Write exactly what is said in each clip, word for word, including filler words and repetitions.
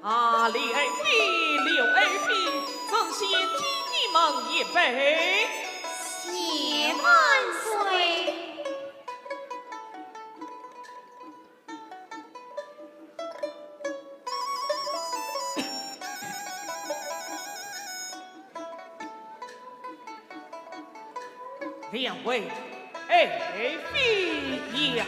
啊，刘爱妃，刘爱妃，臣先敬你们一杯。谢万岁。 两位爱妃呀。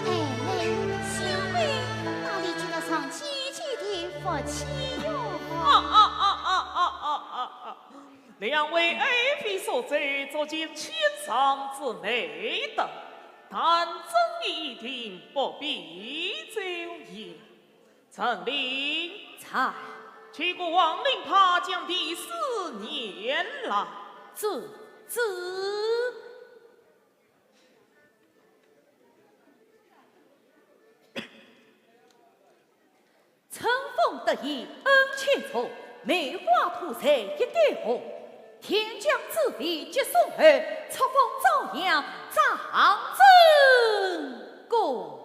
哎，小妹，哪里及得上姐姐的福气哟？啊啊啊啊啊啊啊啊！两位爱妃所奏，足见谦让之美德，但真一定不必走言。 陈琳。在。去给王令帕将地势念来。遵旨。春风得意恩情重，梅花吐蕊一点红。天降紫微接送后，册封昭阳掌正宫。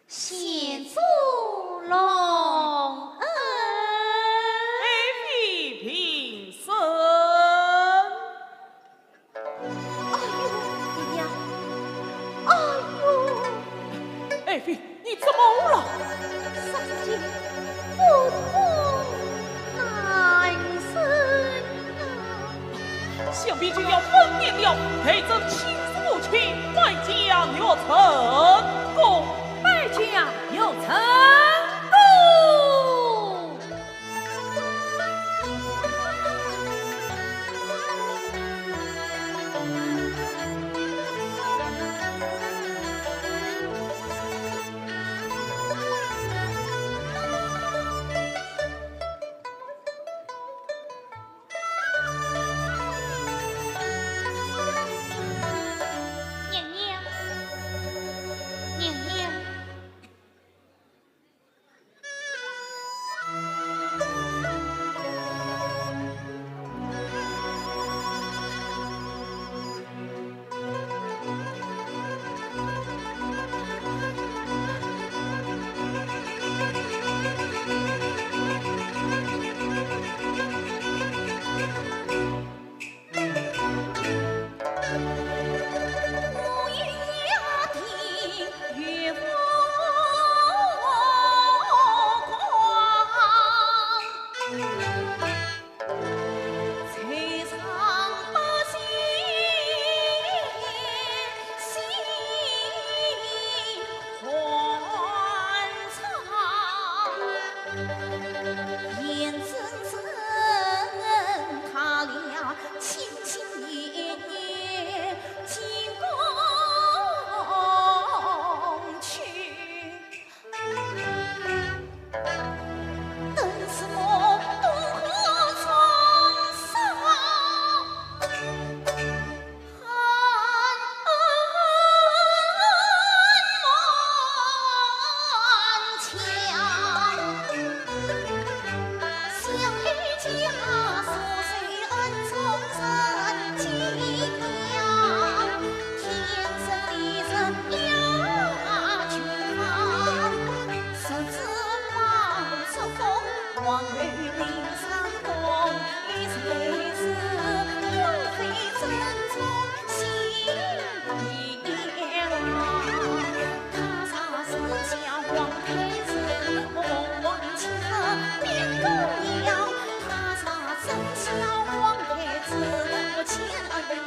谢主隆恩。爱妃平身。哎呦，爹娘，哎呦。爱妃，你怎么了？伤心不痛难忍啊。 想必就要分娩了，待朕亲自过去拜见玉成公。拜见玉成公。娘娘，娘娘。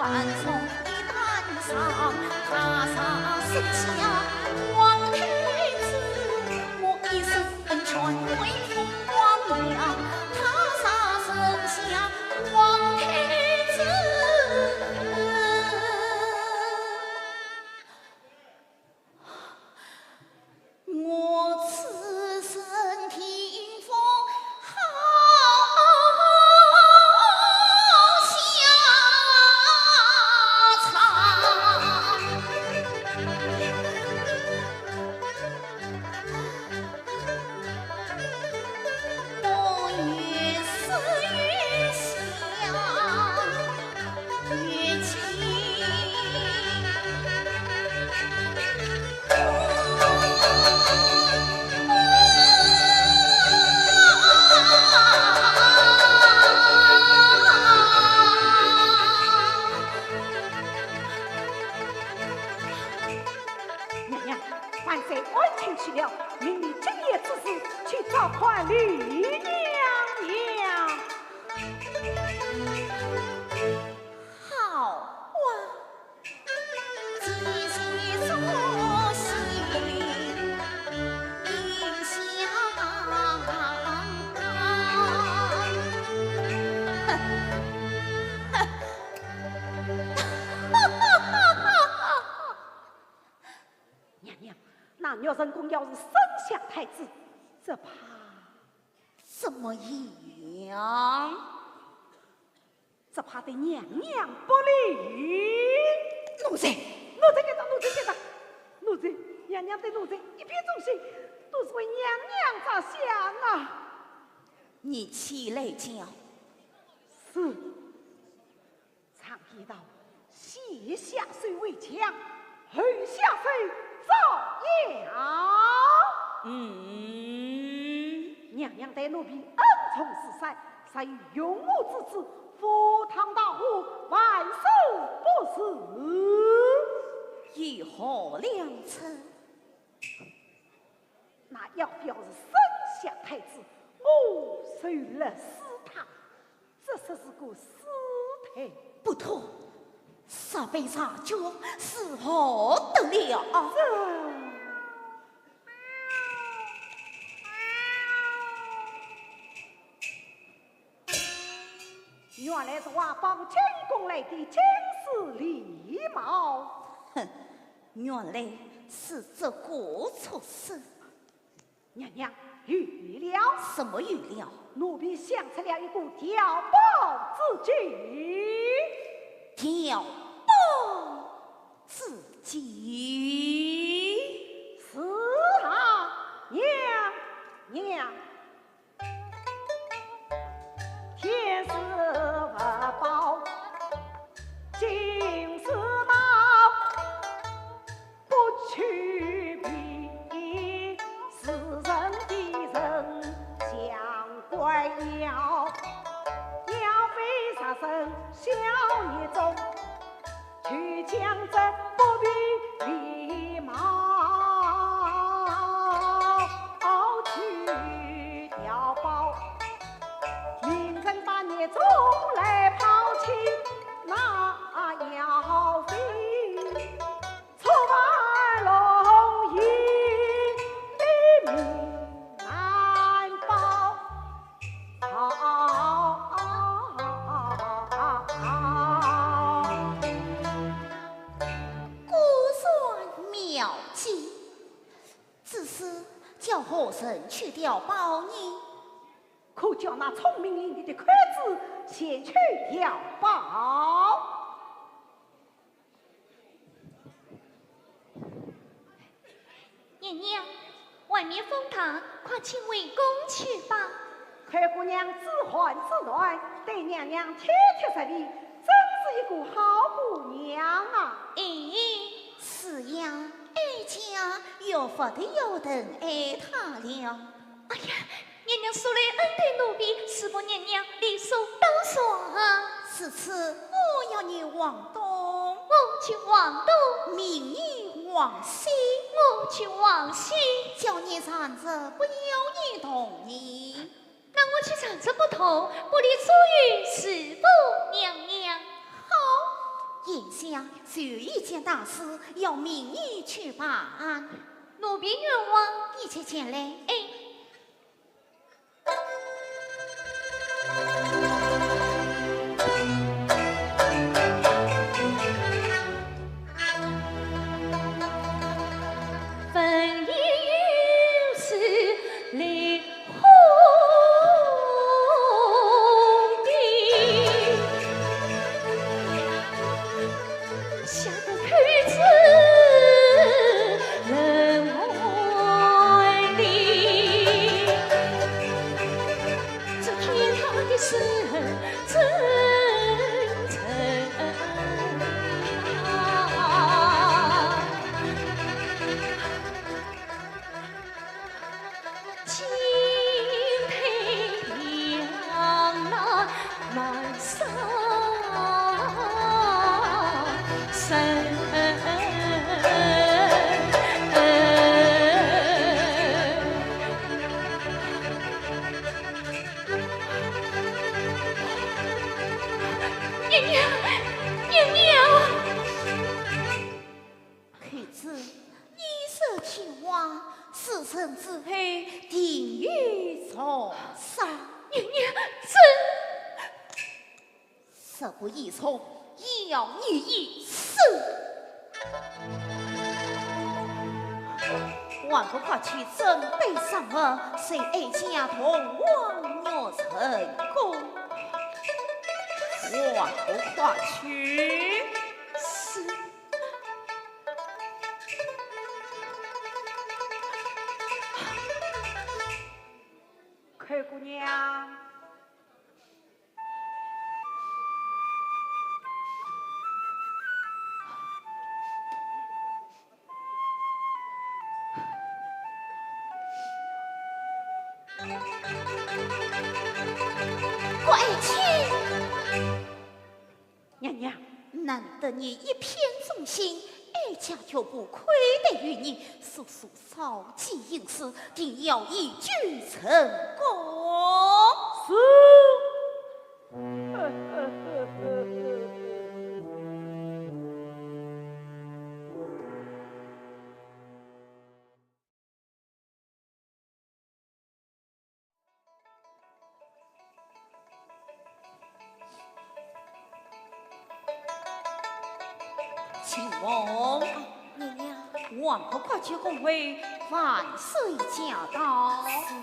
万岁一坛上，他上圣下皇太子，我一生全为父光亮，他上圣下皇太子。 我此生听风好下场。 娘娘，万岁安全去了，命你今夜之时去召唤李娘娘。好啊，既是所幸应相告。哼，哼。 娘娘，那玉宸宫要是生下太子，只怕……怎么样？只怕对娘娘不利。奴才！奴才给打，奴才给打，奴才！娘娘对奴才一片忠心，都是为娘娘着想啊。你起来讲。是。 常言道，先下手为强，后下手遭殃。嗯。娘娘待奴婢恩重似山，若有用我之子赴汤蹈火，万死不辞。有何良策？ 那要不要是生下太子，我就勒死他，这是个死罪。不妥，若被察觉，如何得了？这…… 原来是外邦进贡来的进士李茂。哼，原来是这个畜生。娘娘，有了。什么有了？奴婢想出了一个调包之计。调包之计？是啊，娘娘。 天时不报，今时报，不去避，是人的人像怪妖，妖非杀生，小孽种。 去将这不比礼貌去调包，明人把孽种来抛弃，那妖妃触犯龙衣，的命难保。 果然妙计，只是叫何人去调包呢？可叫那聪明伶俐的寇珠前去调包。 娘娘，外面风大，快请回宫去吧。寇姑娘知寒知暖，对娘娘体贴着礼，真是一个好姑娘啊。哎，是呀，哀家越发的要疼爱她了。哎呀， 娘娘素来恩待奴婢，恕不娘娘理所当然。如此，我要你往东，我就往东；命你往西，我就往西。叫你站着，不要你动呢。那我就站着不动，不离左右，恕不娘娘。好，有一件大事要命你去办。奴婢愿往。你且前来。哎。 娘娘，娘娘！ 寇珠，你若听话，事成之后定有重赏。娘娘，朕……若不依从，要你一死。还不快去准备丧服，随哀家同往驿城宫。还不快去！是。 寇姑娘。 娘娘，难得你一片忠心，哀家绝不亏待于你。速速召集英士，定要一举成功。是。 秦王。啊，娘娘。还不快去恭候万岁驾到。是。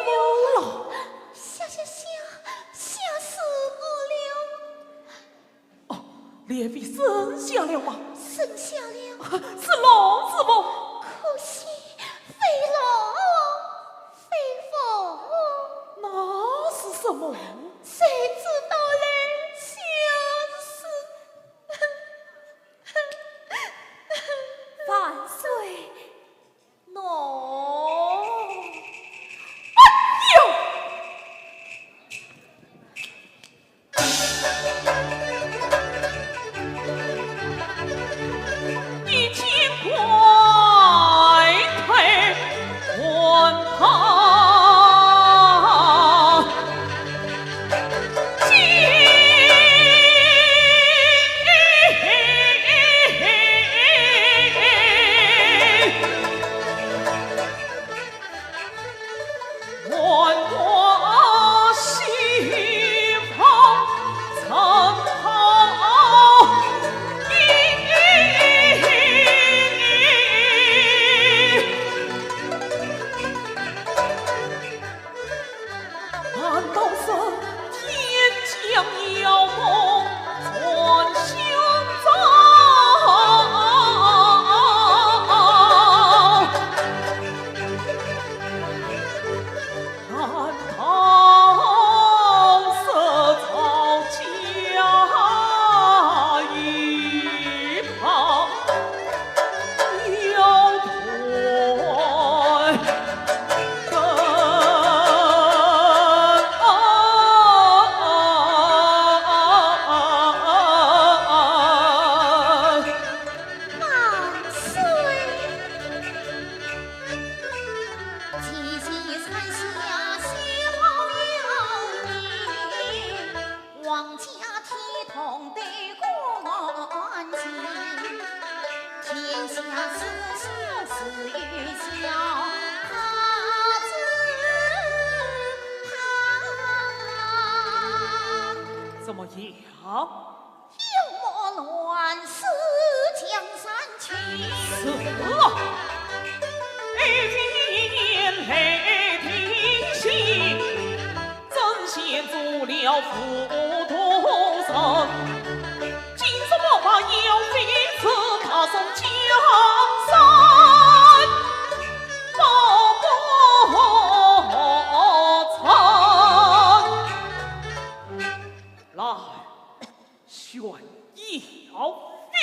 了。吓吓吓，吓死我了！哦，列位生下了吗？生下了。是龙是凤？可惜非龙非凤。那是什么？谁知道嘞？吓死！万岁！ 喏。哎呦！你竟敢推翻他！ 难道是天降妖魔传胸罩？难道是曹家一派？ 要断根。万岁！既然传下西方妖言， 皇家体统对官情，天下事小事与小，怕只怕。怎么样？妖魔乱世江山去。是啊，哎，你年来的心 真显做了糊涂人。今日我把妖妃子她送江山，不不成。来，选妖妃。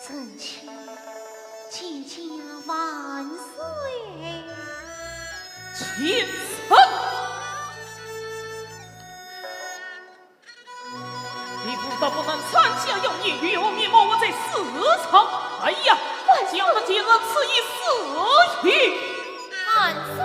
臣妾见驾万岁。请上。 你不得不能参加妖宴，与我密谋，我在此上。哎呀，将不见人，此一死刑。万岁！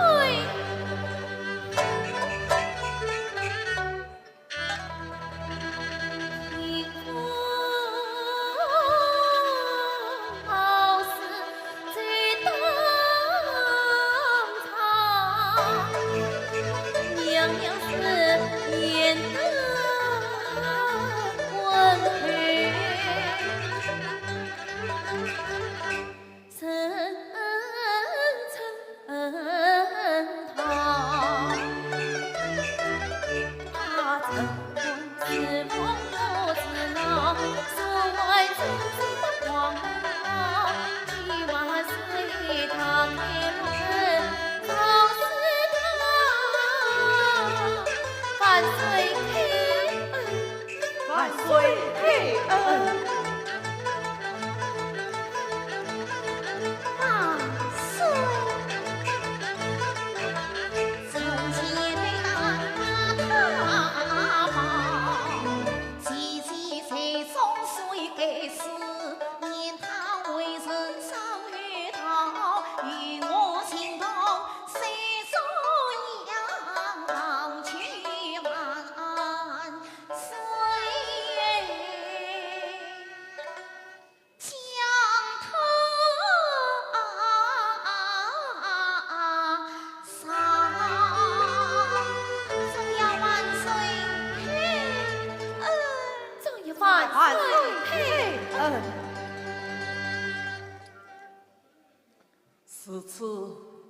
自此，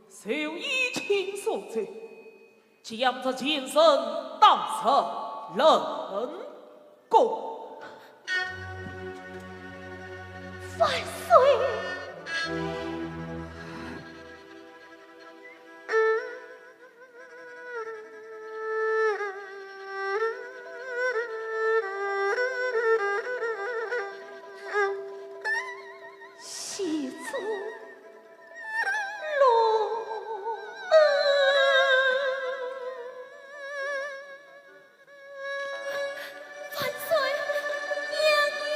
就以情所罪，将这贱人打入冷宫。万岁！ 万岁，娘娘！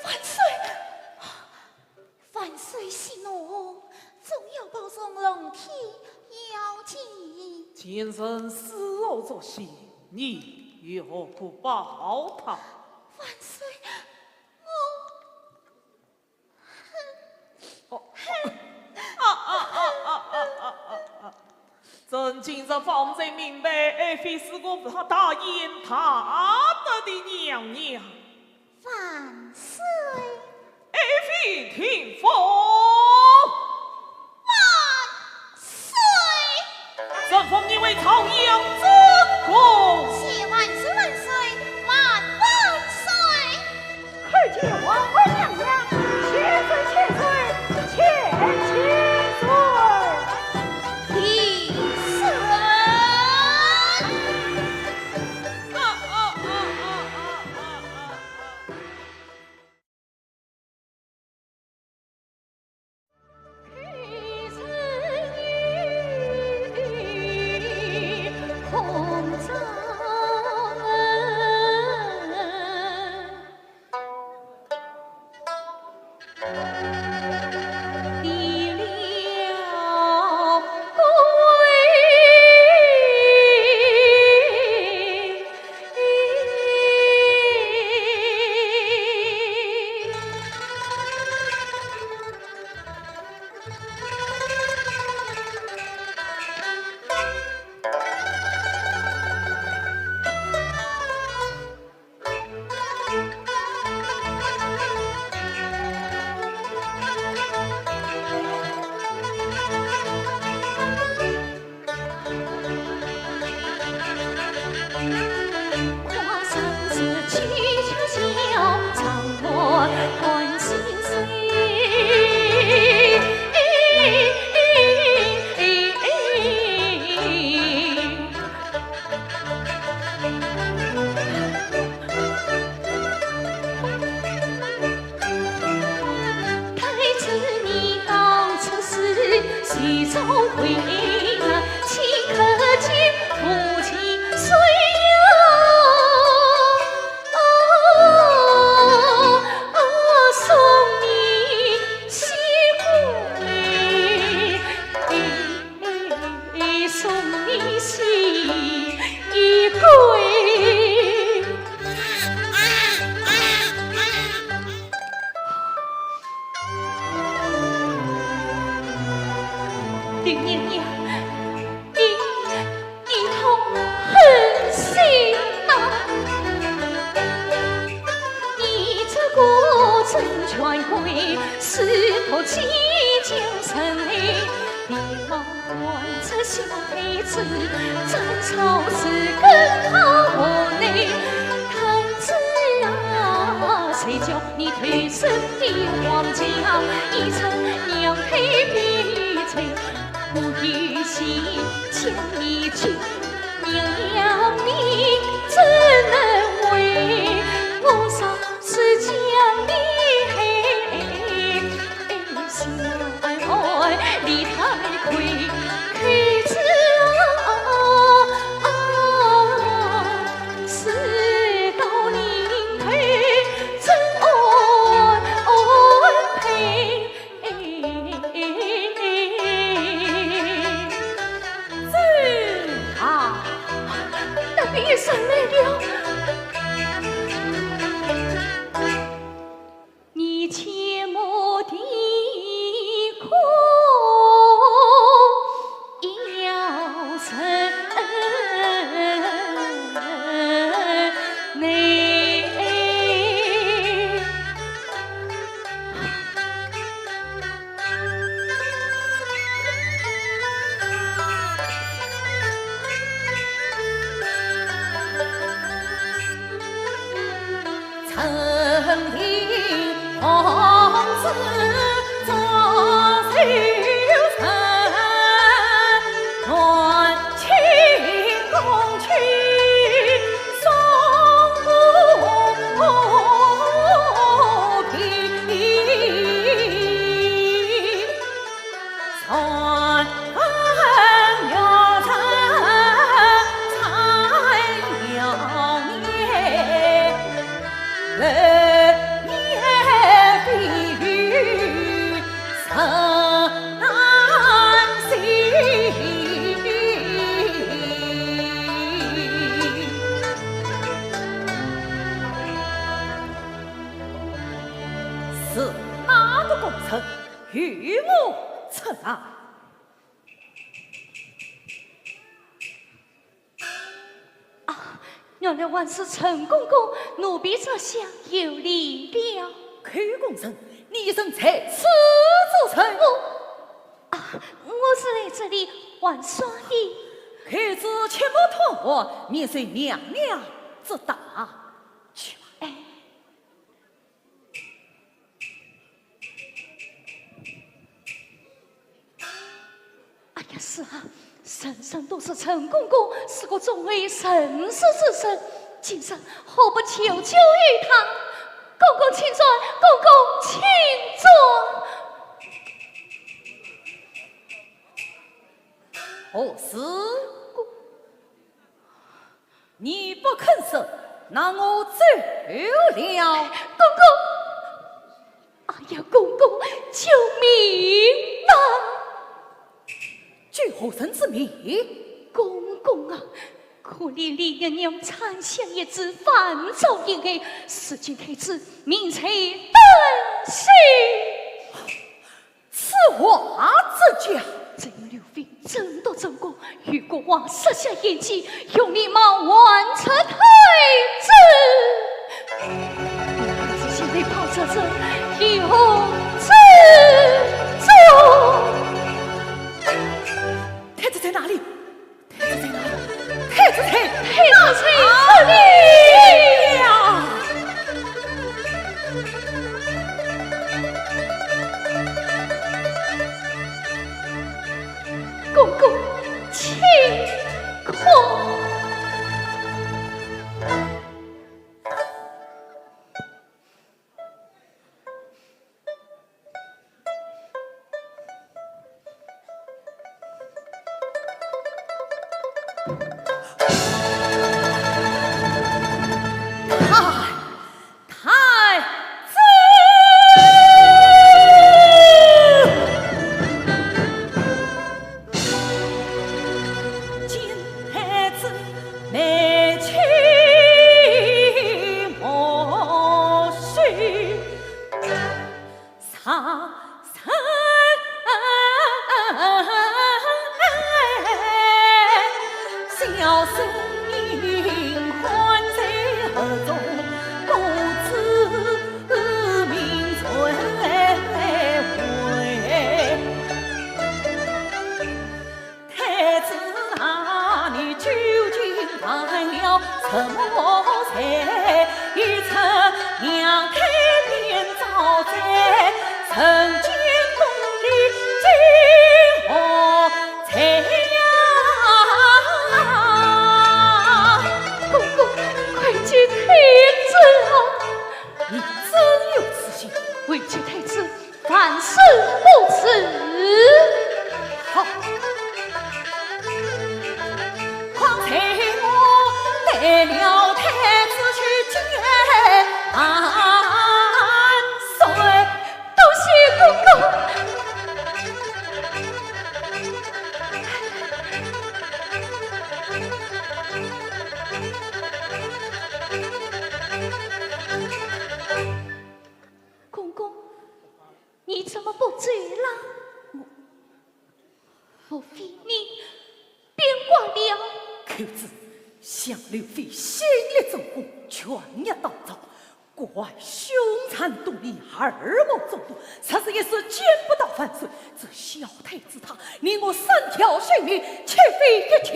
万岁！万岁息怒，总要保重龙体要紧。贱人死后作戏，你又何苦保她？万岁，我…… 哦，啊啊啊啊啊啊啊啊！朕今日方才明白，爱妃是个大贤大德的娘娘。万岁！爱妃听封。万岁！ 朕封你为朝阳正宫。谢万岁万岁万万岁！叩见皇后娘娘，千岁千岁千千岁！平身。啊啊啊啊啊啊啊！林娘娘，你，你痛恨死吗？你这个陈权贵，是否即将成为 子豪，那边人来了。是哪个功臣？与我出来。 啊，原来还是陈公公，奴婢这厢有礼了。寇功臣，你一人在此做甚？我，啊，我是来这里玩耍的。寇珠切莫拖话，免受娘娘责打。去吧。哎。 哎呀，是啊，人人都说陈公公是个忠厚仁慈之人，今日何不求救于他？公公请转，公公请转。何事？公 你不肯说，那我走了。公公，哎呀，公公，救命啊！救何人之命？公公啊，可怜李娘娘产下一子，反遭陷害，如今太子命在旦夕。 此话怎讲？只有刘妃争夺正宫，与国王设下奸计，用礼貌瞒着太子。太子现在跑这这，有何之中？太子在哪里？ 太子在哪里？太子在……太子在这里呀！公公，请看。 太子！见太子眉清目秀。 上身小生命还在盒中，不知命存危。 太子啊，你究竟犯了什么罪？一出娘胎便遭罪，人间宫里惊惶哉呀！公公，快救太子啊！你真有此心？为救太子， 万死不辞。好，况且我带了太子去见万岁。多谢公公。公公， 你怎么不走了？我，莫非你变卦了？寇珠，想刘妃心里中火，权力当道，国外凶残多疑，耳目众多，若是一时见不到万岁，这小太子他，你我三条性命，岂非一起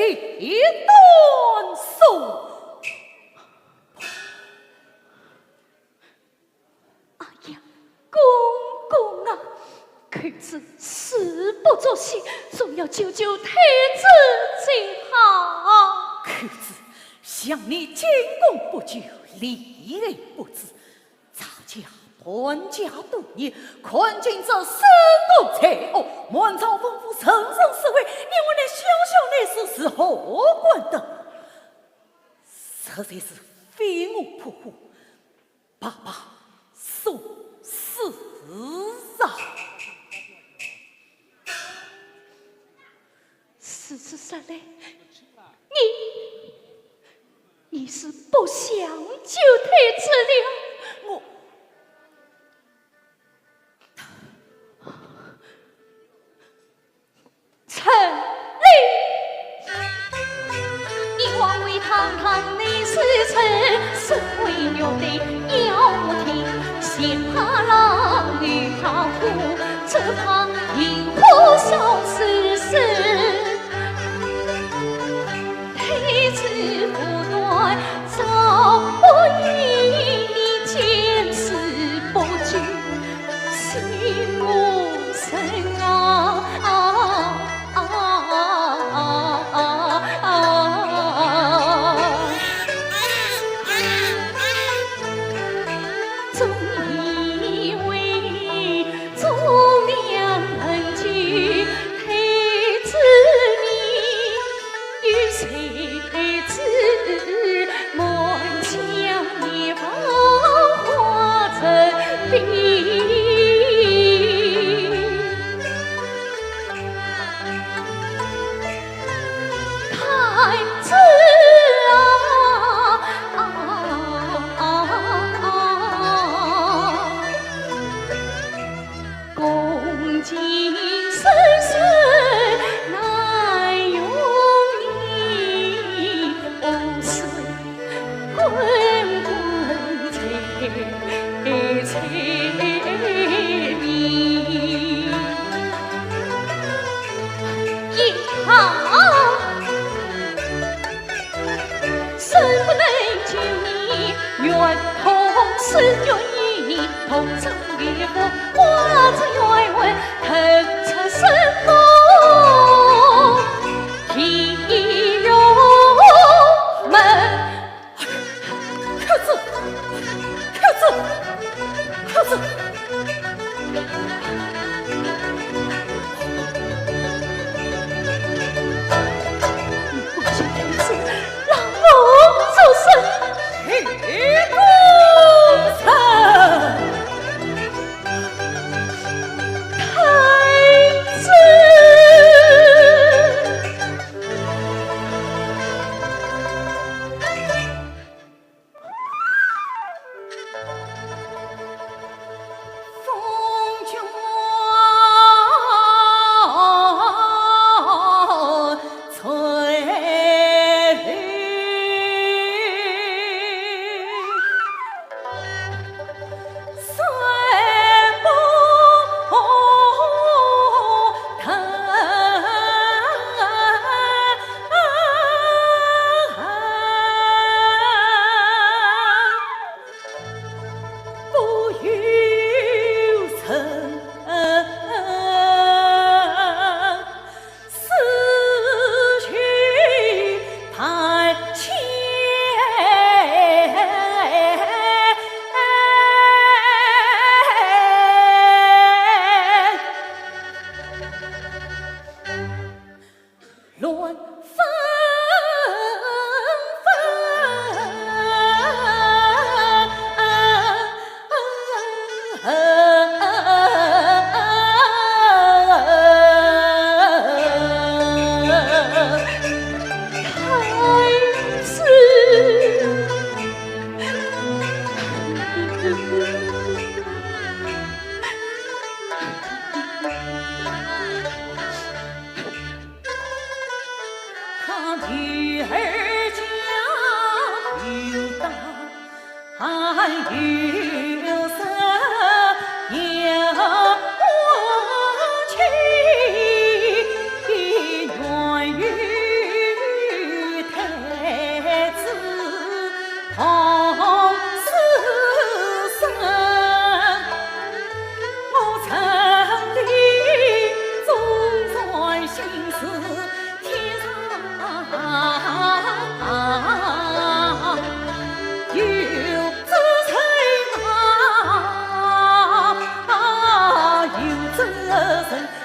断送？ 哎呀，公公寇珠，事不足惜，总要救救太子才好。寇珠，想你进宫不久，立案不久，赵家、段家多年，看尽这三恶罪恶，满朝文武人人是非，你为那小小的事是何官的？实在是非我不可。 白白送死啊！如此说来，你，你是不想救太子了？我， 陈琳。你枉为堂堂内侍臣，身为玉帝要听，先怕狼，后怕虎，只怕引火烧书生。太子不断早不依，你见死不救。 心无声啊！总以为忠良能救太子命， 与谁知满腔野放花成冰。太子啊， 共进生死难容你，无罪滚滚在在你。也好， 生不能救你，愿同死，愿与你同生与福，化作冤魂，腾出生梦，地狱门。寇珠，寇珠，寇珠！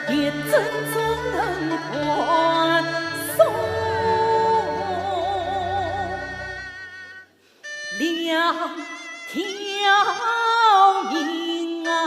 一阵阵欢送两条命啊！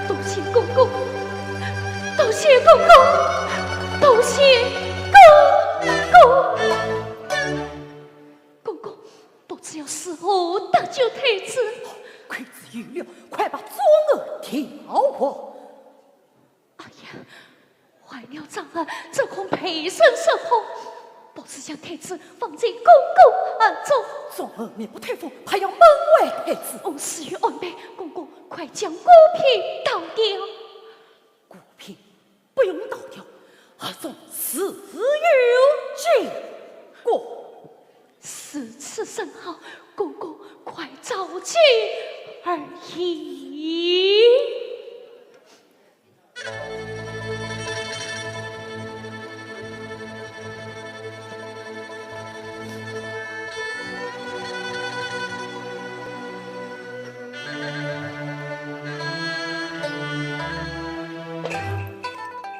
多谢公公，多谢公公，多谢公公。公公，不知要如何搭救太子？快自有了，快把妆盒调换。 哎呀，换了妆盒，怎可陪身说话？不如将太子放在公公盒中。妆盒密不透风，怕要闷坏太子。哦，事有安排，公公快将果品倒掉。果品不用倒掉，盒中自有结果。如此甚好，公公快召见二爷。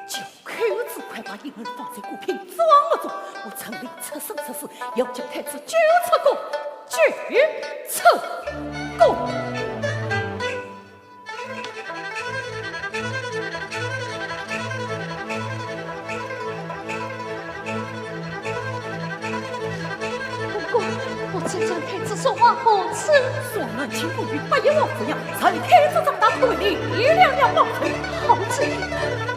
叫寇珠快把银儿放在果品妆盒中，我陈琳出生出世，要救太子，就出宫，就出宫。 公公，不知将太子送往何处？送南清宫与八贤王抚养，让太子长大可为你两两报仇。好主意！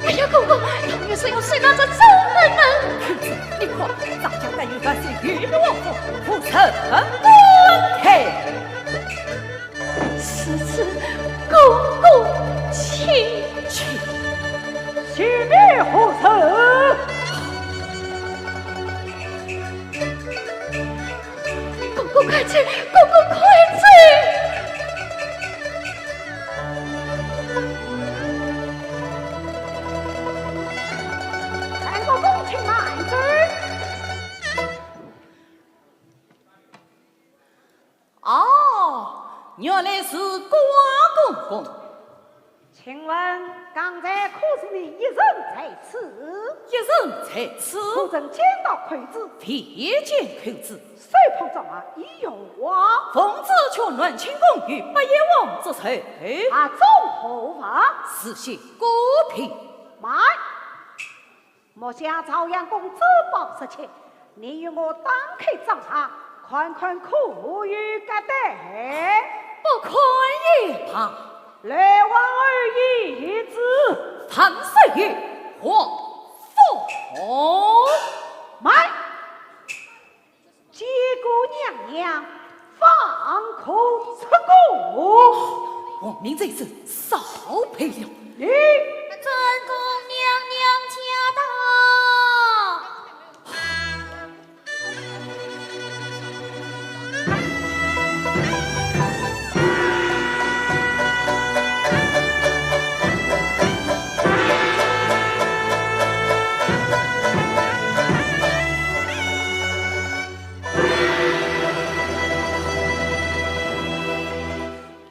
哎呀，公公，他们是要谁拿着走人呢？寇珠，你看，咱家带有万岁御笔皇封，父臣官退。 如此，公公请。请，启禀父皇。公公快请，公公快请。太公公请慢走。原来是关公公。请问刚才可是你一人在此？一人在此。可曾见到寇珠？未见寇珠。手捧斩马已有往。奉旨去南清宫与八贤王作寿。他作何物？是些孤品。慢！ 目下朝阳宫珍宝失窃，你与我打开斩马，看看可有夹带。不看也罢。来往而已之。万岁爷，皇封。慢！ 见过娘娘，方可出宫。皇命在身，少陪了。你。遵宫娘娘驾到。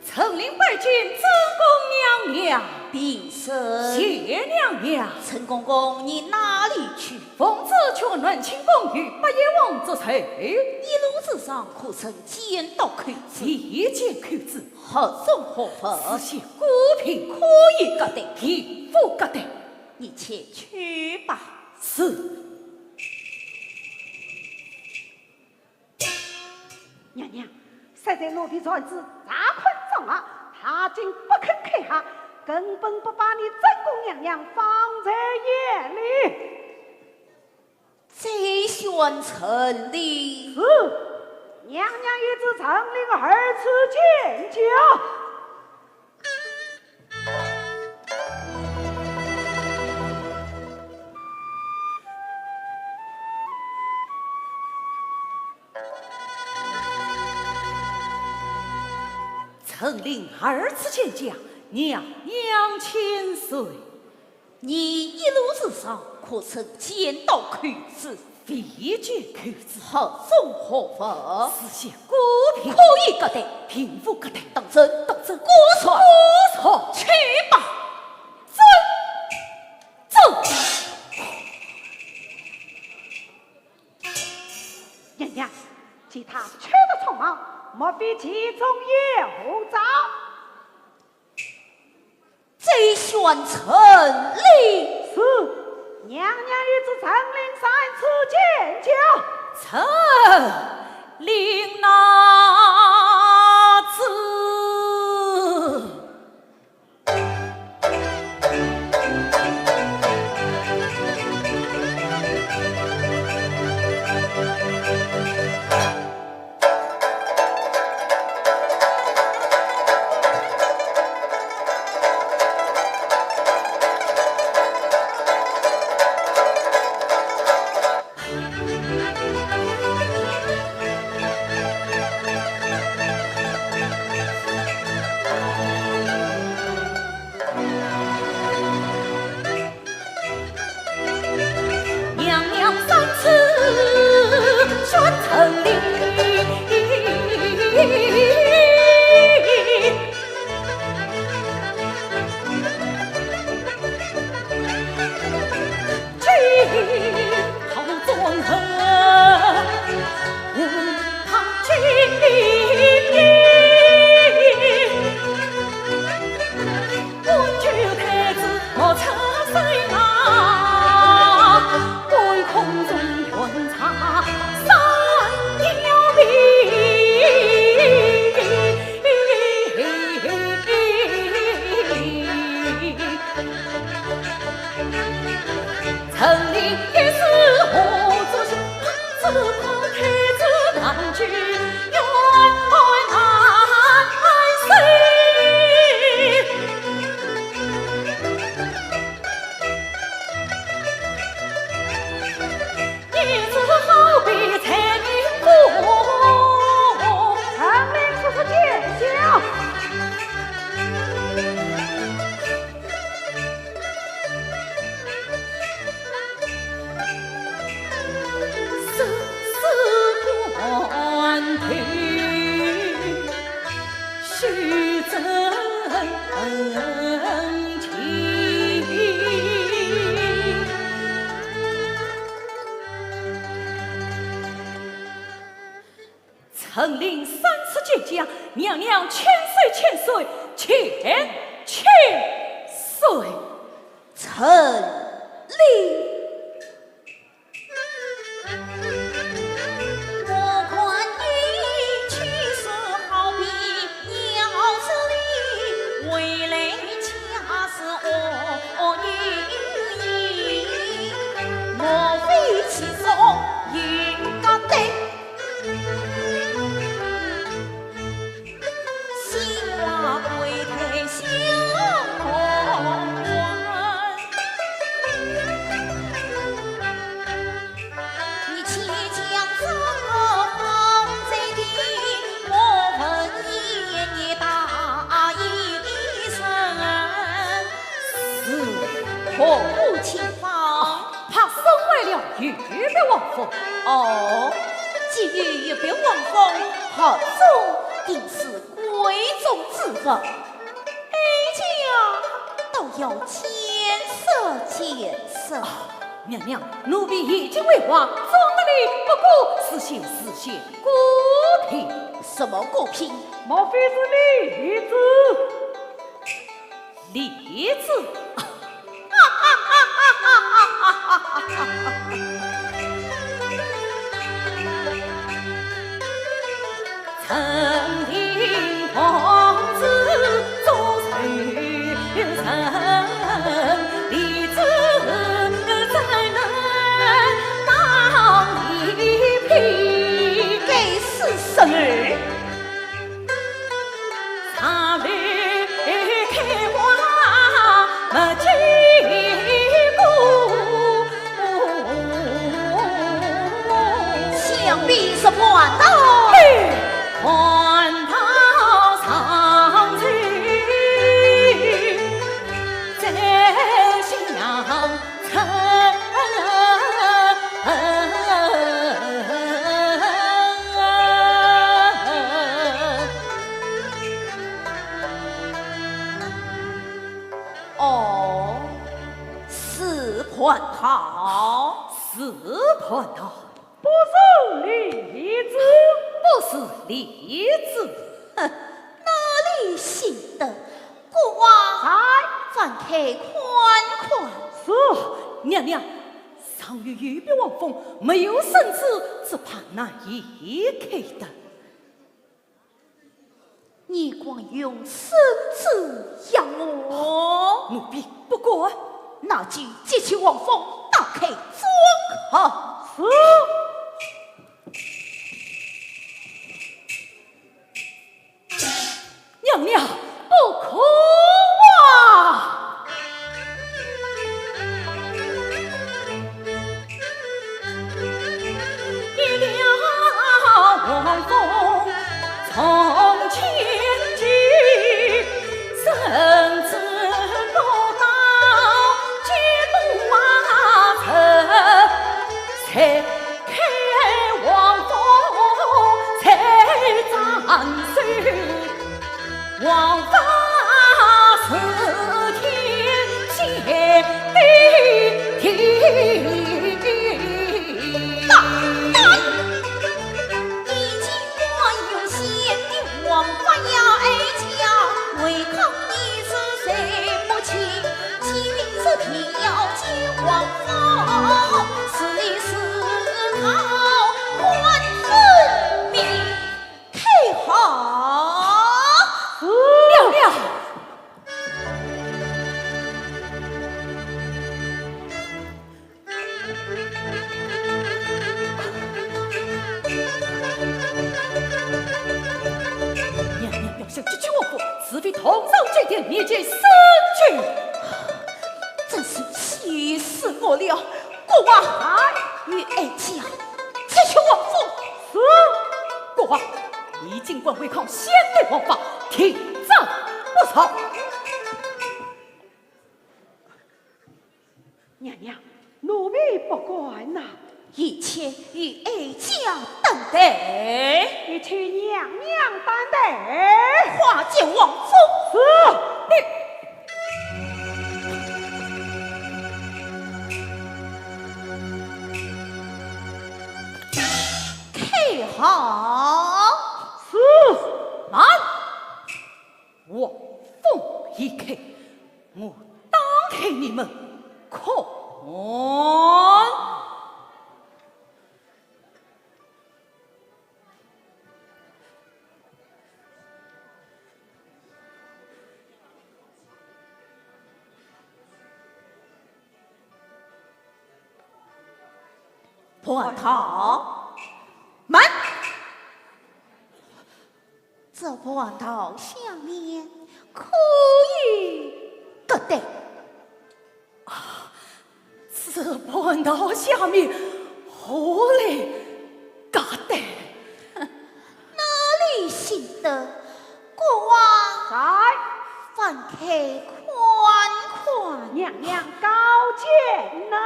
陈琳拜见正宫娘娘。平身。谢娘娘。陈公公，你哪里去？奉旨去南清宫与八贤王作寿。一路之上，可曾见到寇珠？未见寇珠。盒中何物？是些孤品。可有夹带？并无夹带。你且去吧。是。 娘娘，现在奴婢传旨查看斩马，他竟不肯开盒，根本不把你正宫娘娘放在眼里。再宣陈琳。是，娘娘谕旨，陈琳二次见驾。 陈琳二次见驾，娘娘千岁。你一路之上，可曾见到寇珠？未见寇珠。盒中何物？是些孤品。可有夹带？并无夹带。当真？当真。果然？果然。去吧。遵旨。 娘娘，见他去得匆忙，莫非其中有诈？再宣陈琳。是，娘娘谕旨，陈琳三次见驾。陈琳哪知？ 娘娘三次宣陈琳。 陈琳一时无主心，只恐太子难救，冤枉万岁。 你只好比陈琳不。陈琳速速见驾。是，是官头。陈琳三次见驾，娘娘千岁千岁千千岁。陈琳。我看你去世好比鸟之里，未来家是何如意？莫非其中有个对？ 心花归头相望。你且将这个放在地，莫问你，你答应一声。是，何故请放？怕损坏了御笔皇封。哦，既有御笔皇封，盒中定是 贵重之物，哀家倒要见识见识。啊，娘娘，奴婢已经回话，送给你不过是些时限果品。什么果品？莫非是梨子？ 梨子。该是什么？ 想必是蟠桃。哦，是蟠桃。是蟠桃。不是梨子。不是梨子。哼，哪里信得？ 国王。在。翻开看看。是。娘娘，尚未御笔皇封，没有圣旨，只怕难以开得。你敢用圣旨压我？奴婢不敢。那就揭去皇封，打开装盒。是。 娘娘，不可啊！大胆！你竟敢用先帝皇封压哀家，为抗你是谁不起？ 今日定要揭皇封，是你是逃还是命？开盒！娘娘！ 娘娘要想揭去皇封，除非同上金殿，面见圣君。真是气死我了！国王，与哀家揭去皇封。是。国王，你竟敢违抗先帝皇法，听斩不饶。 娘娘，奴婢不敢呐。一切由哀家担待。一切娘娘担待。快揭皇封。是。你 开盒。蟠桃，慢！这蟠桃下面可有夹带？啊，这蟠桃下面何来夹带？哪里信得？国王。在。翻开看看。娘娘高见呐。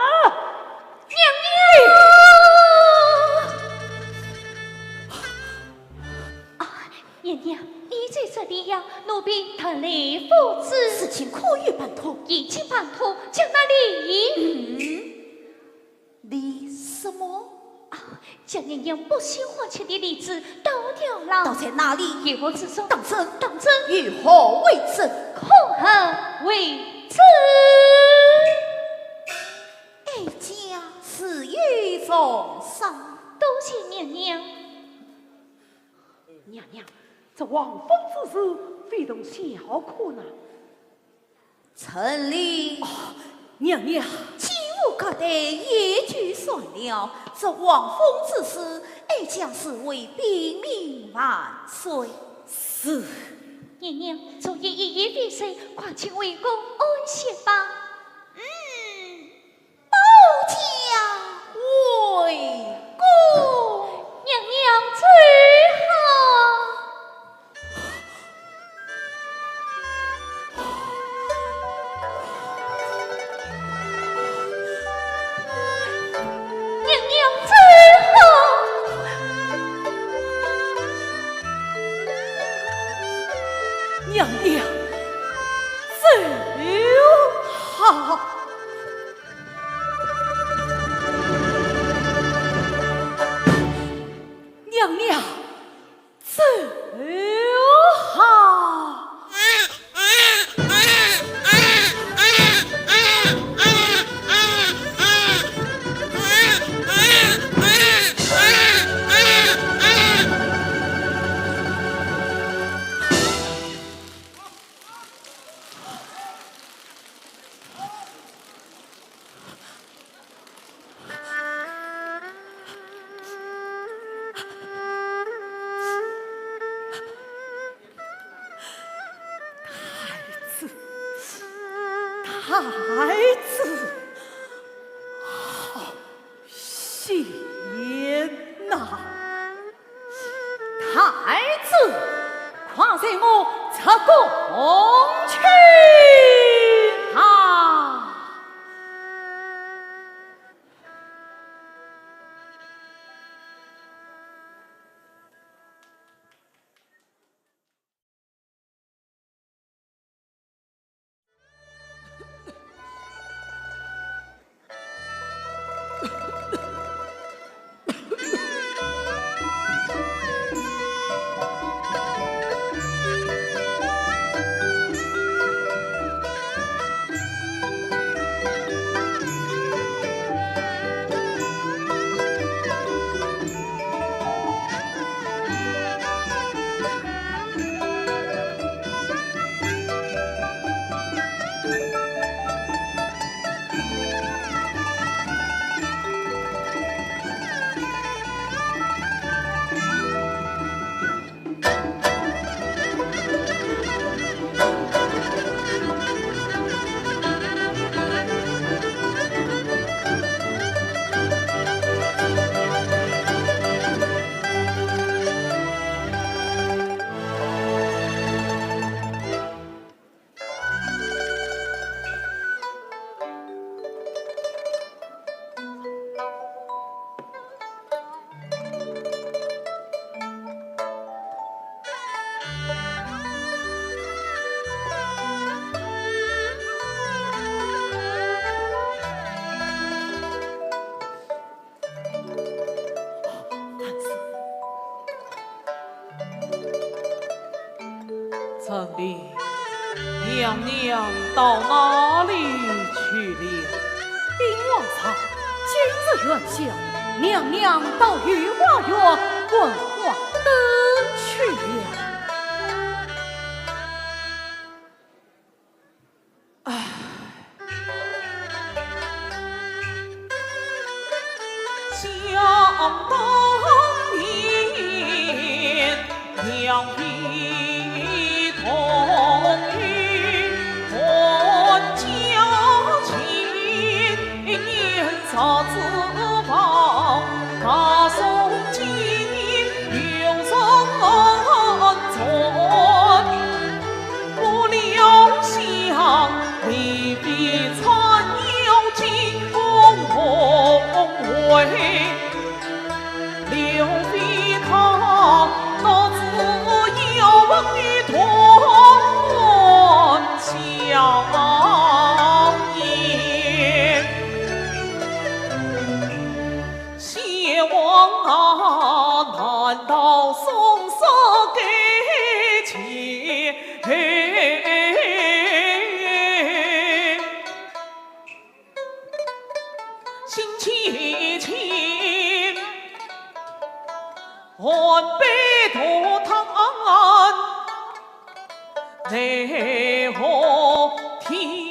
娘娘。啊，娘娘，你在这里呀，奴婢特来复旨。事情可有办妥？已经办妥，将那梨……嗯。 梨什么？啊，将娘娘不喜欢吃的梨子倒掉了。倒在哪里？油锅之中。当真？当真。以何为证？恐吓为证。哀家自有重赏。多谢娘娘。娘娘，这王封之事，非同小可呐。 陈琳。哦，娘娘。既无夹带也就算了，这王封之事，哀家自会禀明万岁。是。娘娘，昨夜一夜未睡，快请回宫安歇吧。嗯，保驾回宫。娘娘走好。 娘娘走好。娘娘走好。 娘娘走好。太子，太子，好险呐！ 太子，快随我出宫去啊！陈琳，娘娘到哪里去了？禀皇上，今日元宵，娘娘到御花园观花灯去了。唉。杯渡汤奈何听。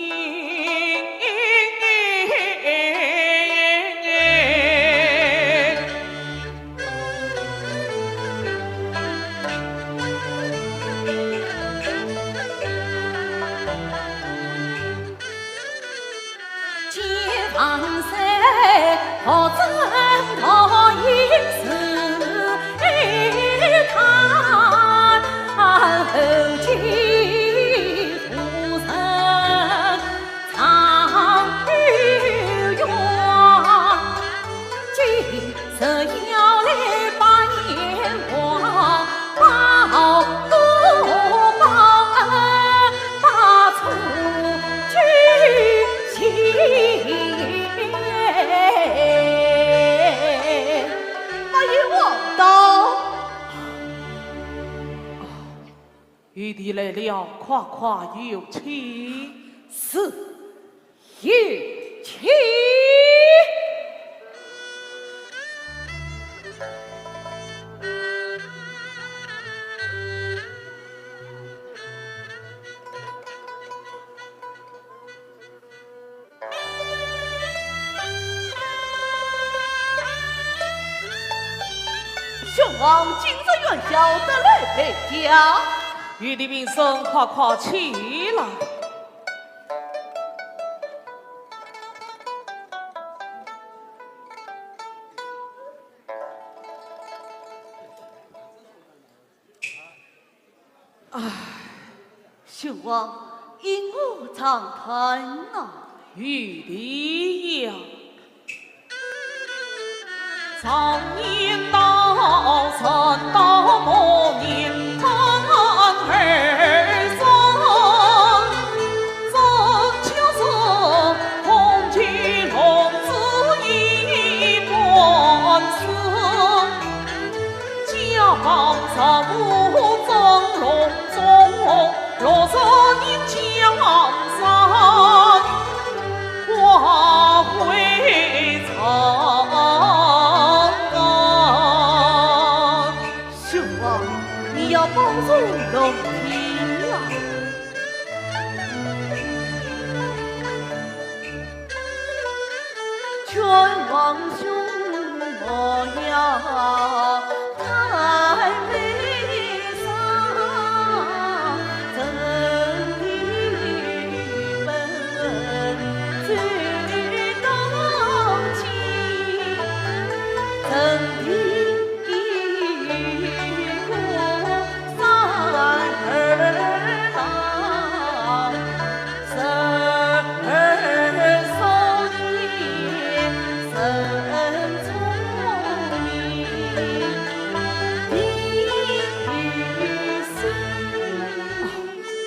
八爷王到。玉帝来了，快快有请。是，有请。 兄王今日元宵得来拜见。玉帝平身，快快起来。 唉，兄王，因何长叹呐？玉帝呀，常言道，人到暮年叹二声，这就是空气弄子一般事。 家邦财物整笼中，六十年江山花会长。兄王，你要保重龙体呀。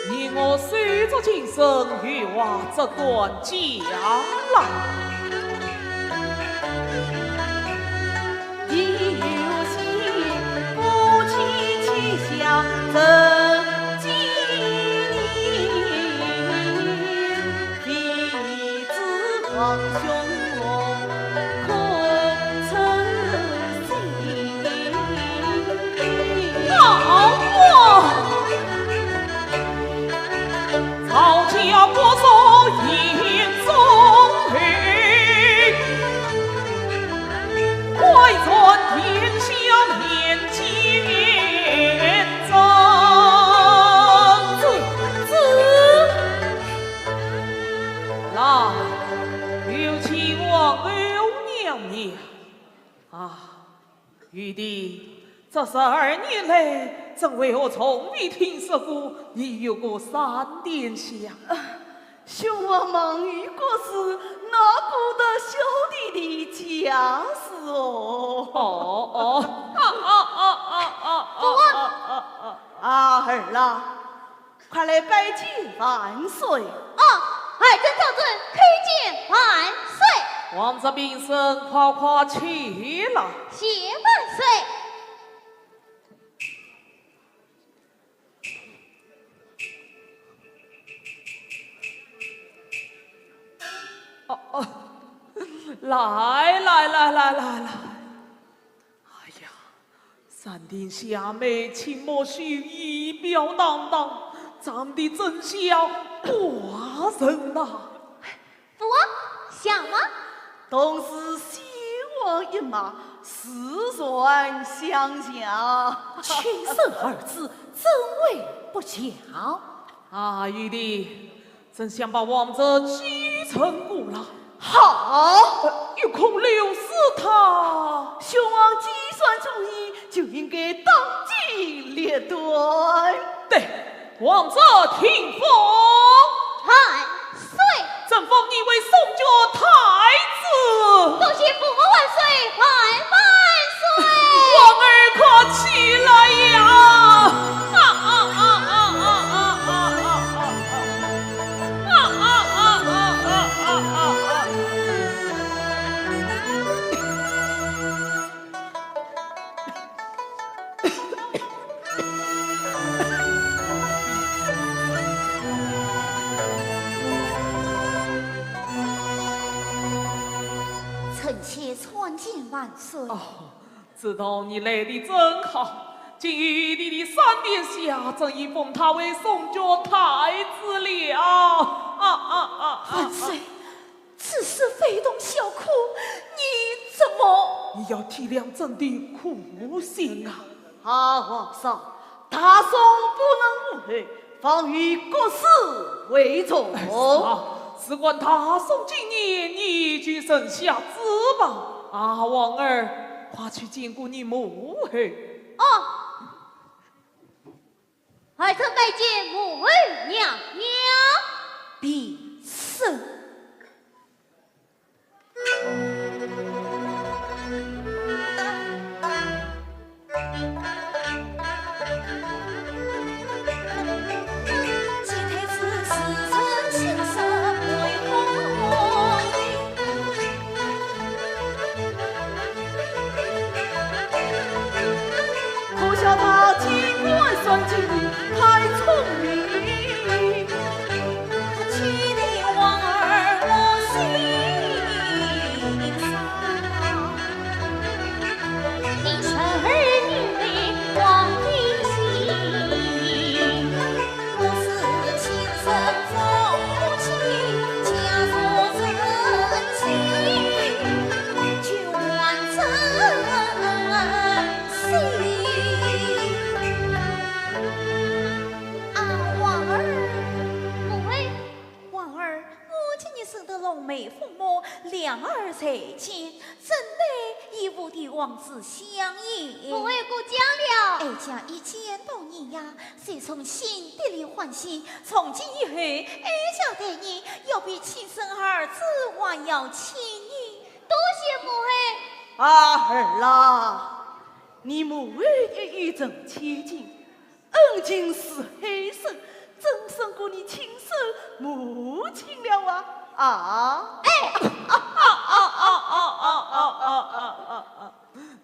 你我手足情深，有话只管讲啦。 来，有请王后娘娘。啊，玉帝，这十二年来，朕为何从未听说过你有过三殿下？啊，兄王忙于国事，哪顾得小弟的家事哦？哦，哦。不啊。啊，儿啊， 快来拜见万岁。啊，儿臣赵珠叩见万岁。王侄平身，快快起来。谢万岁。哦，哦，来，来，来。哎呀，三殿下眉清目秀，仪表堂堂，朕的丞相寡人呐。父王，相吗？同是先王一脉，自然相像。亲生儿子，怎会不像？啊，贤弟， 朕想把王侄继承过来。好！呃，又恐刘氏她……兄王既然中意，就应该当机立断。对，王侄听封。万岁！朕封你为松觉太子。多谢父王万岁，万万岁！王儿快起来呀！啊啊啊啊啊啊啊啊啊！ 臣妾参见万岁。哦， 知道你来得正好，今日你的三殿下正已封她为松觉太子了。啊啊啊啊！万岁，此事非同小可，你怎么……你要体谅朕的苦心啊！啊，皇上，大宋不能无后， 方以国事为重。哎，是啊，事关大宋今年，你就认下子吧。啊，王儿，快去见过你母后。哦，儿臣拜见母后娘娘。平身。 可笑他机关算尽，太聪明。欺凌王儿我心伤。你侄儿女为王的心，我是亲生父亲，假若真心，就还真 心。啊，王儿。母后。王儿，我见你生得龙眉凤目，两耳垂肩，怎奈与我的王子相异。母后过奖了。哀家一见到你呀，就从心底里欢喜，从今以后，哀家待你要比亲生儿子还要亲呢。 多谢母后。啊，儿啦，你母后一语成千金，恩情似海深，真胜过你亲生母亲了啊！啊！哎！啊啊啊啊啊啊啊啊啊！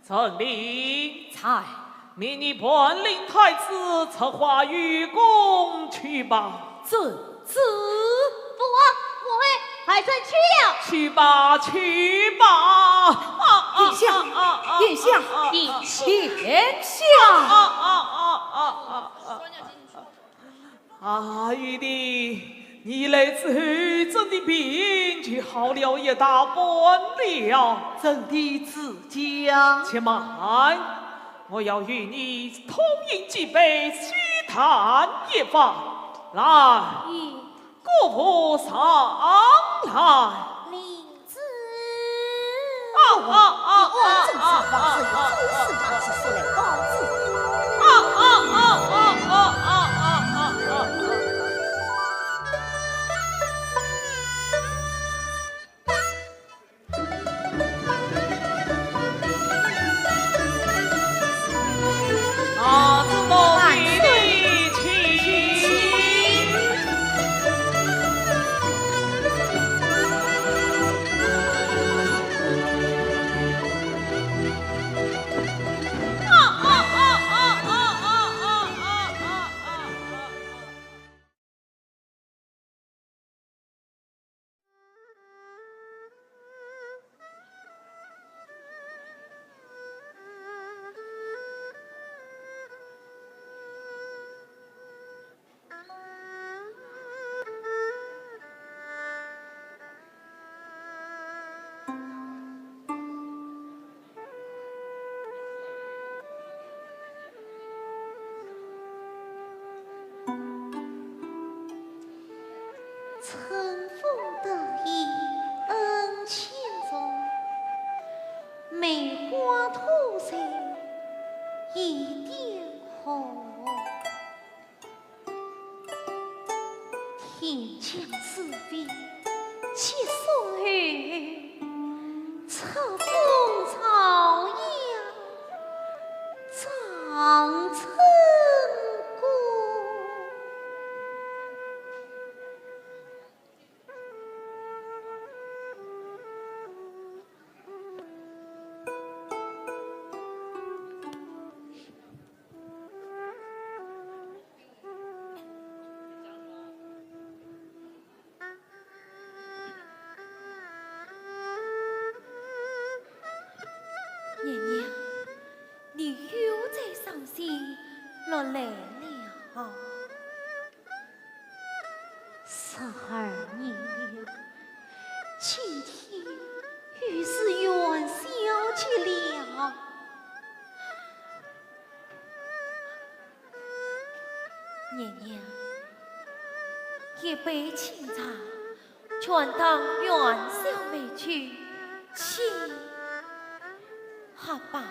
陈琳。在。命你伴领太子出华御宫去吧。遵旨。父王，母后，儿臣去了。去吧，去吧。啊啊殿下，啊啊啊殿下，啊啊殿下。啊啊啊啊啊啊啊！啊，贤弟，你来之后，朕的病就好了一大半了。臣弟自家。且慢，我要与你同饮几杯，叙谈一番。来。 姑父上来。领旨。啊啊啊啊啊啊啊啊！啊啊啊啊啊啊啊啊！ 啊啊啊春风得意恩情重，梅花吐蕊一点红。天降紫微七十二，册封昭阳长春宫。 娘娘，你又在伤心落泪了。十二年，今天又是元宵节了。 娘娘，一杯清茶，全当元宵美酒，请喝吧。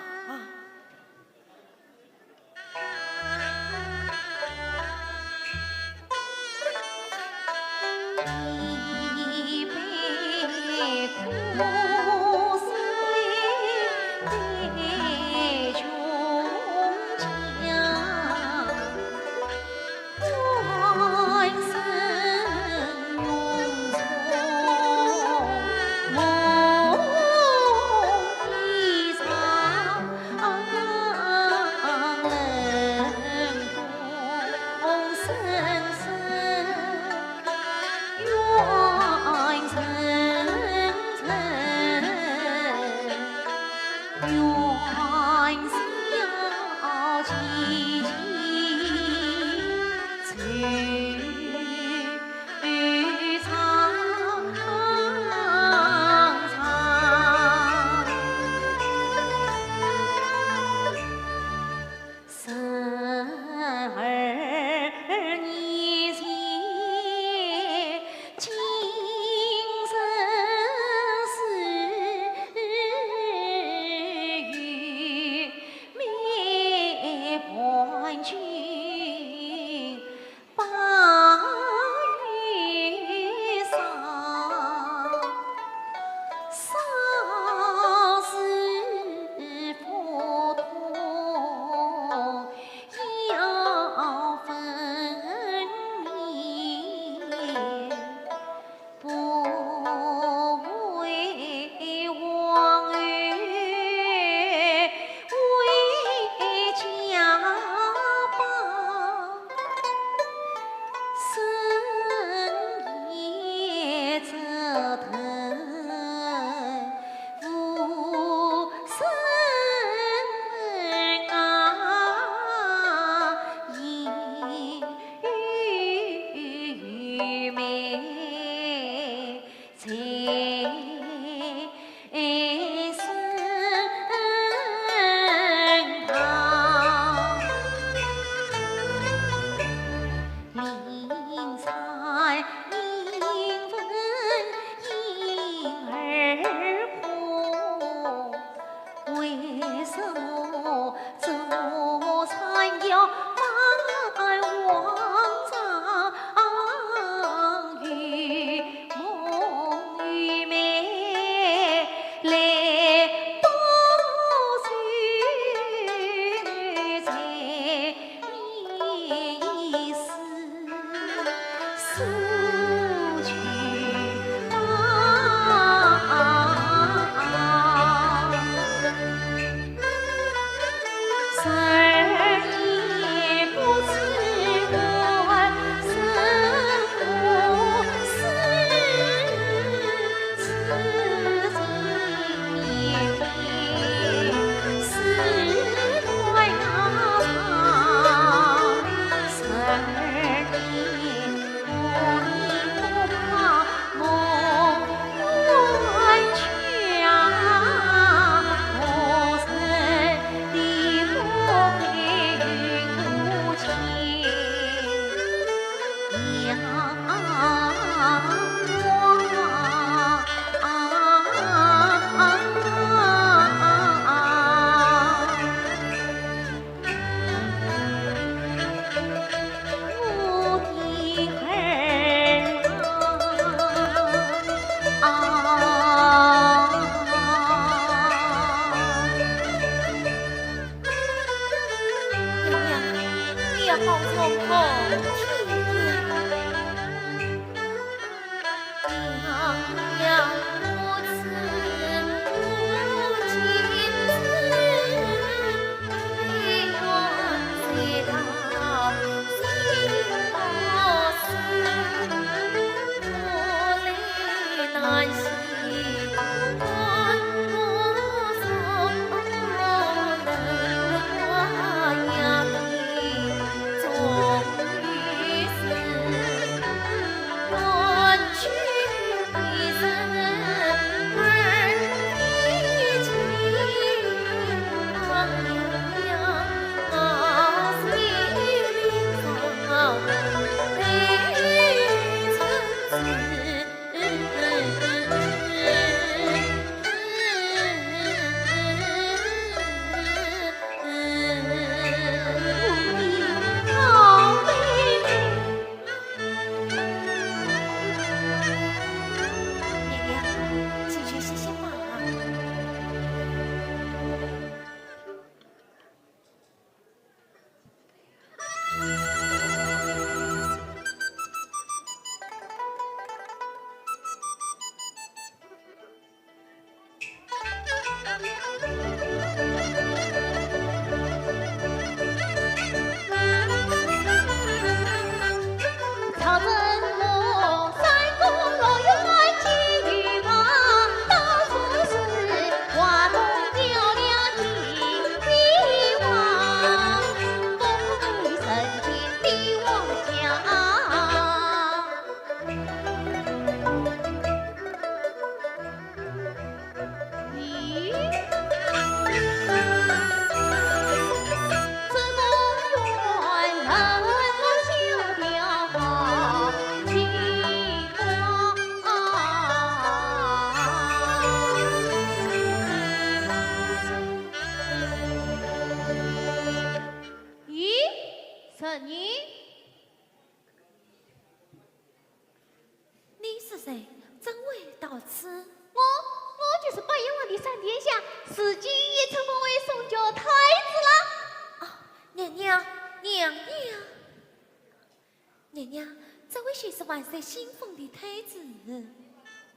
娘娘，请去歇歇吧。 咦，是你？ 你是谁？怎会到此？我，我就是八贤王的闪殿下，如今也称封为宋国太子了。哦，娘娘，娘娘。娘娘，这位就是万岁新封的太子。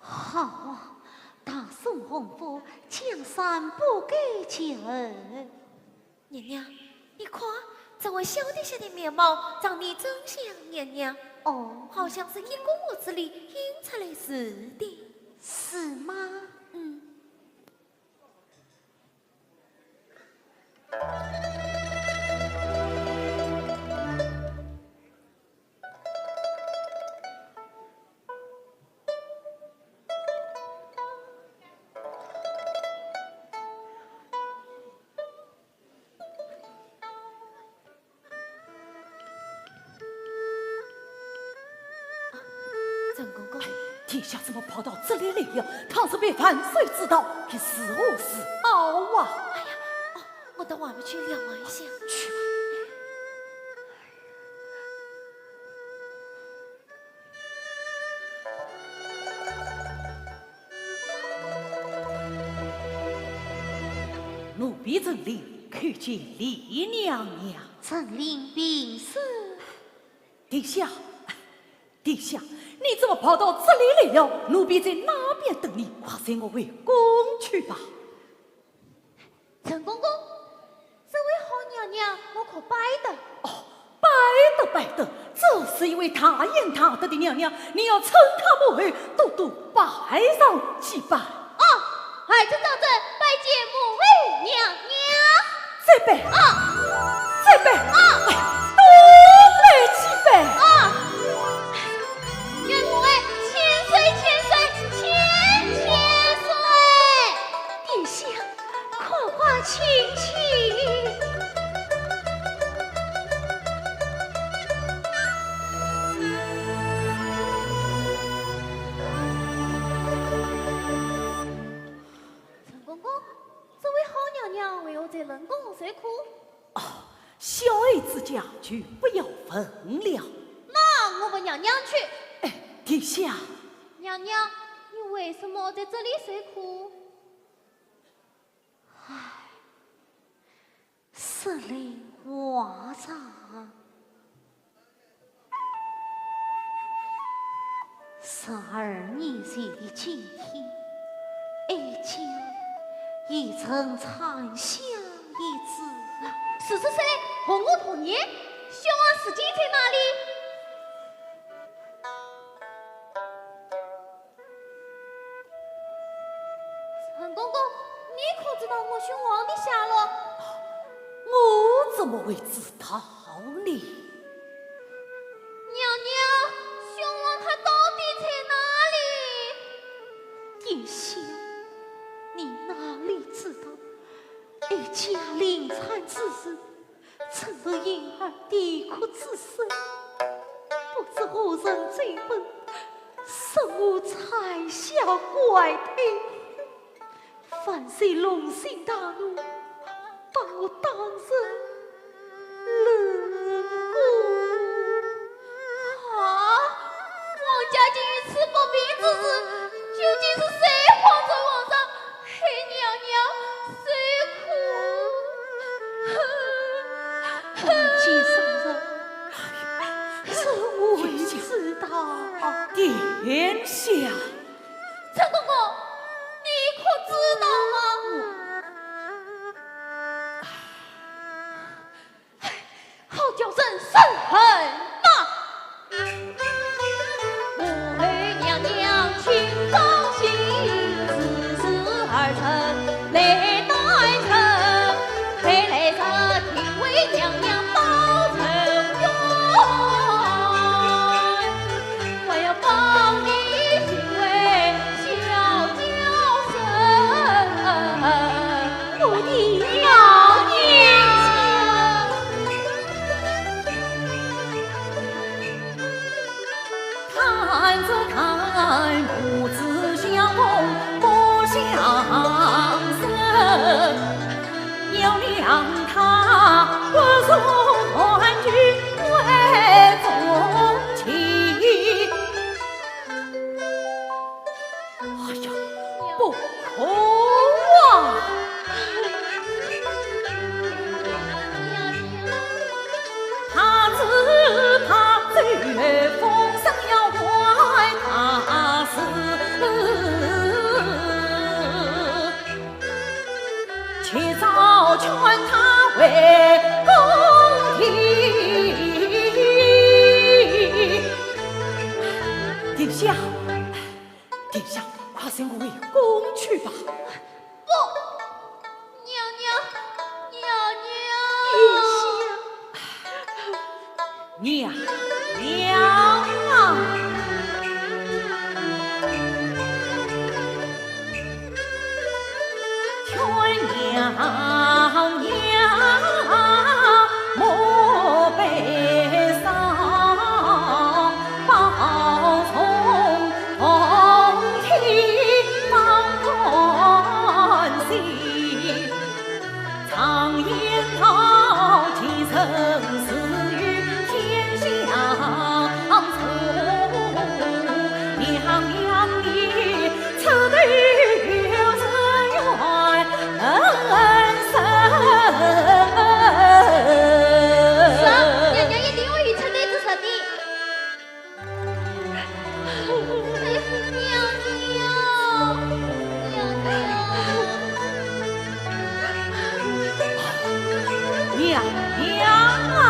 好啊，大宋洪福，江山不改旧。 娘娘，你看，这位小殿下的面貌长得真像娘娘。哦。好像是一个模子里印出来似的。是吗？嗯。 陈公公。哎，殿下怎么跑到这里来呀？倘若被万岁知道，该如何是好啊？哎呀，哦，我到外面去瞭望一下。去吧。 奴婢陈琳叩见李娘娘。陈琳平身。殿下，殿下，你怎么跑到这里来了？奴婢在那边等你，快随我回宫去吧。 陈公公，这位好娘娘我可拜得。哦，拜得，拜得，这是一位大贤大德的娘娘，你要趁她母后多多拜上几拜。哦，儿臣赵祯拜见母后娘娘。再拜。哦。再拜。哦。哎，多拜几拜。哦。愿母后千岁千岁千千岁。 殿下，快快请起。陈公公，这位好娘娘为何在冷宫受苦？哦，小孩子家就不要问了。那我问娘娘去。哎，殿下。娘娘，你为什么在这里受苦？ 唉，说来话长。十二年前的今天，哀家也曾产下一子。是是是嘞，和我同年，小王如今在哪里？ 陈公公，你可知道我兄王的下落？我怎么会知道呢？娘娘，兄王他到底在哪里？殿下，你哪里知道？哀家临产之时， 曾被婴儿啼哭之声，不知何人奏本，说我产下怪胎，万岁龙心大怒，把我打入冷宫。啊，王家竟有此不平之事，究竟是谁谎奏皇上， 害娘娘受苦。皇家上人，这我也知道。殿下。陈公公，你可知道吗？ 好叫人生恨呐！我的娘娘！哎呀，不可啊！殿下，殿下，快随我回宫去吧。不，娘娘，娘娘。殿下。 娘娘啊！是，娘娘一定会与臣对质说的。 娘娘，娘娘。娘娘啊！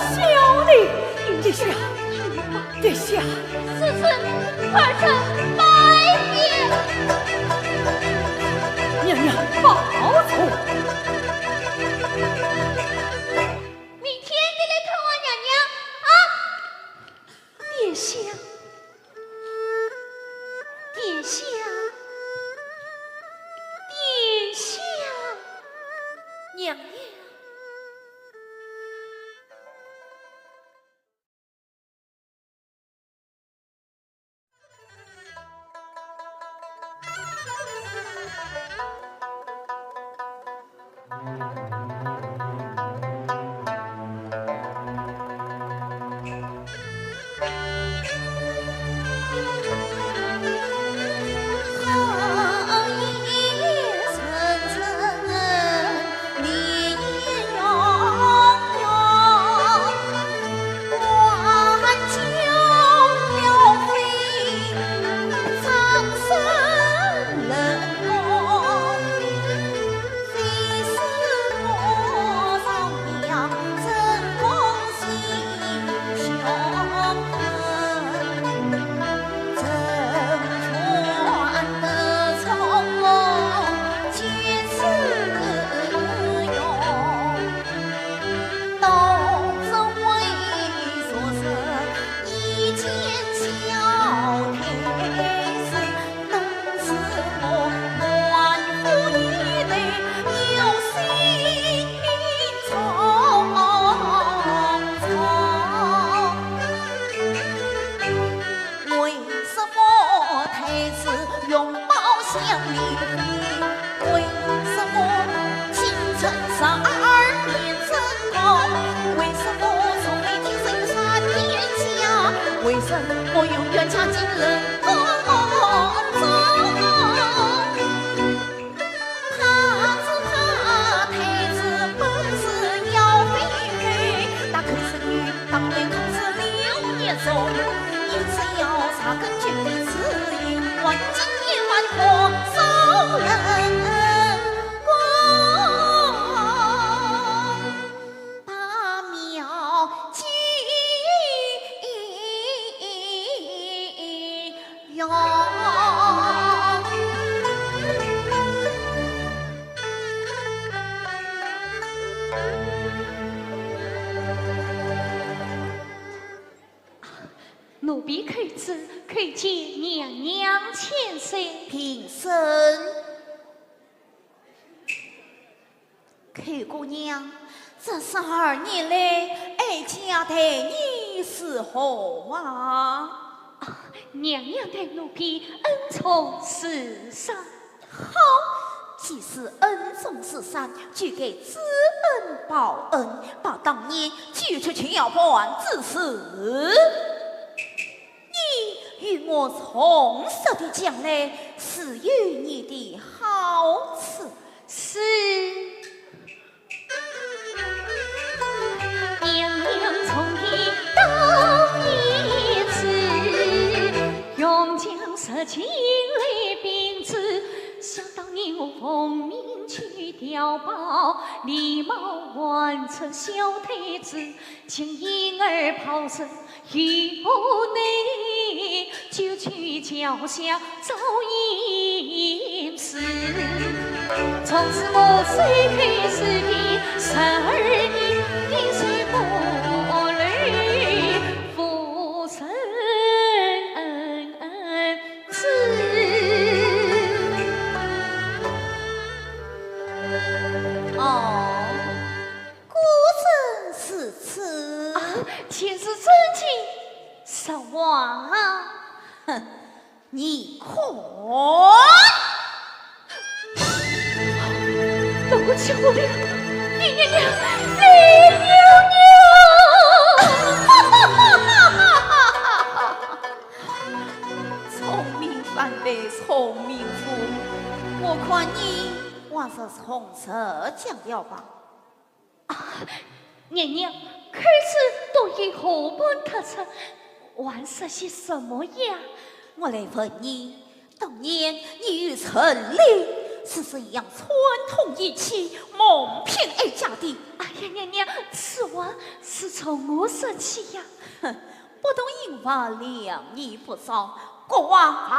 小的，殿下，殿下。世子，儿臣拜别。娘娘保重。明天你来看望娘娘啊。殿下，殿下，殿下，娘娘。 为什么太子容貌像李妃？为什么青春十二年成功？为什么从未听说有三年假？为什么永远嫁进冷宫中？ 怕只怕太子本是要妃妃，那口舌语当年可是流言中，因此要查根究底，只因还金言还火烧冷宫。 大妙计呀！奴婢寇珠叩见娘娘千岁。平身。 寇姑娘，这十二年来，哀家待你如何啊？啊，娘娘待奴婢恩重如山。好，既是恩重如山，就该知恩报恩，把当年九曲桥畔之事，你与我从实地讲来，自有你的好处。 是。娘娘从前当年子，用将十斤来并子，想当年我奉命去调包，礼貌还出小太子， 今因儿跑身于屋内，九曲桥下遭严视。从此我守口如瓶，十二年一岁不露夫人之。哦。 果真如此？啊，全是真情实话。哼，你看。对不起，我的李娘娘，李娘娘！聪明反被聪明误，我看你还是从实讲了吧。 啊，娘娘，寇珠都已和盘托出，还说些什么呀？我来问你，当年你与陈琳是怎样串通一气，蒙骗哀家的？哎呀，娘娘，此话是从何说起呀？哼，不懂因为两年不招，国王。在。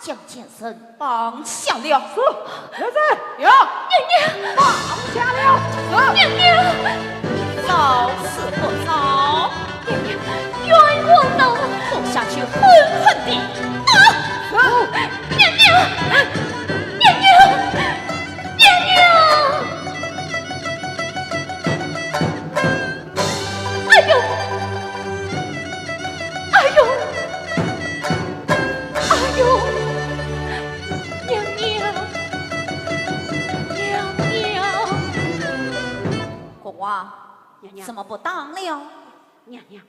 将贱人绑下了。是，来人。有。娘娘。绑下了。是。娘娘。招是不招？娘娘，冤枉啊！拖下去狠狠地打。是。娘娘，娘娘，娘娘。 哎呦，哎呦，哎呦，娘娘，娘娘。国王，娘娘。怎么不打了？娘娘，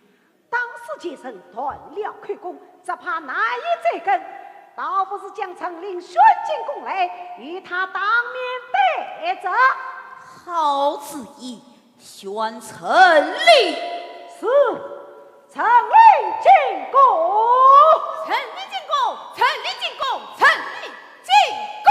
打死贱人断了口供，只怕难以追根，倒不如将陈琳宣进宫来，与她当面对质。好主意。 宣陈琳。是，陈琳进宫。陈琳进宫，陈琳进宫，陈琳进宫。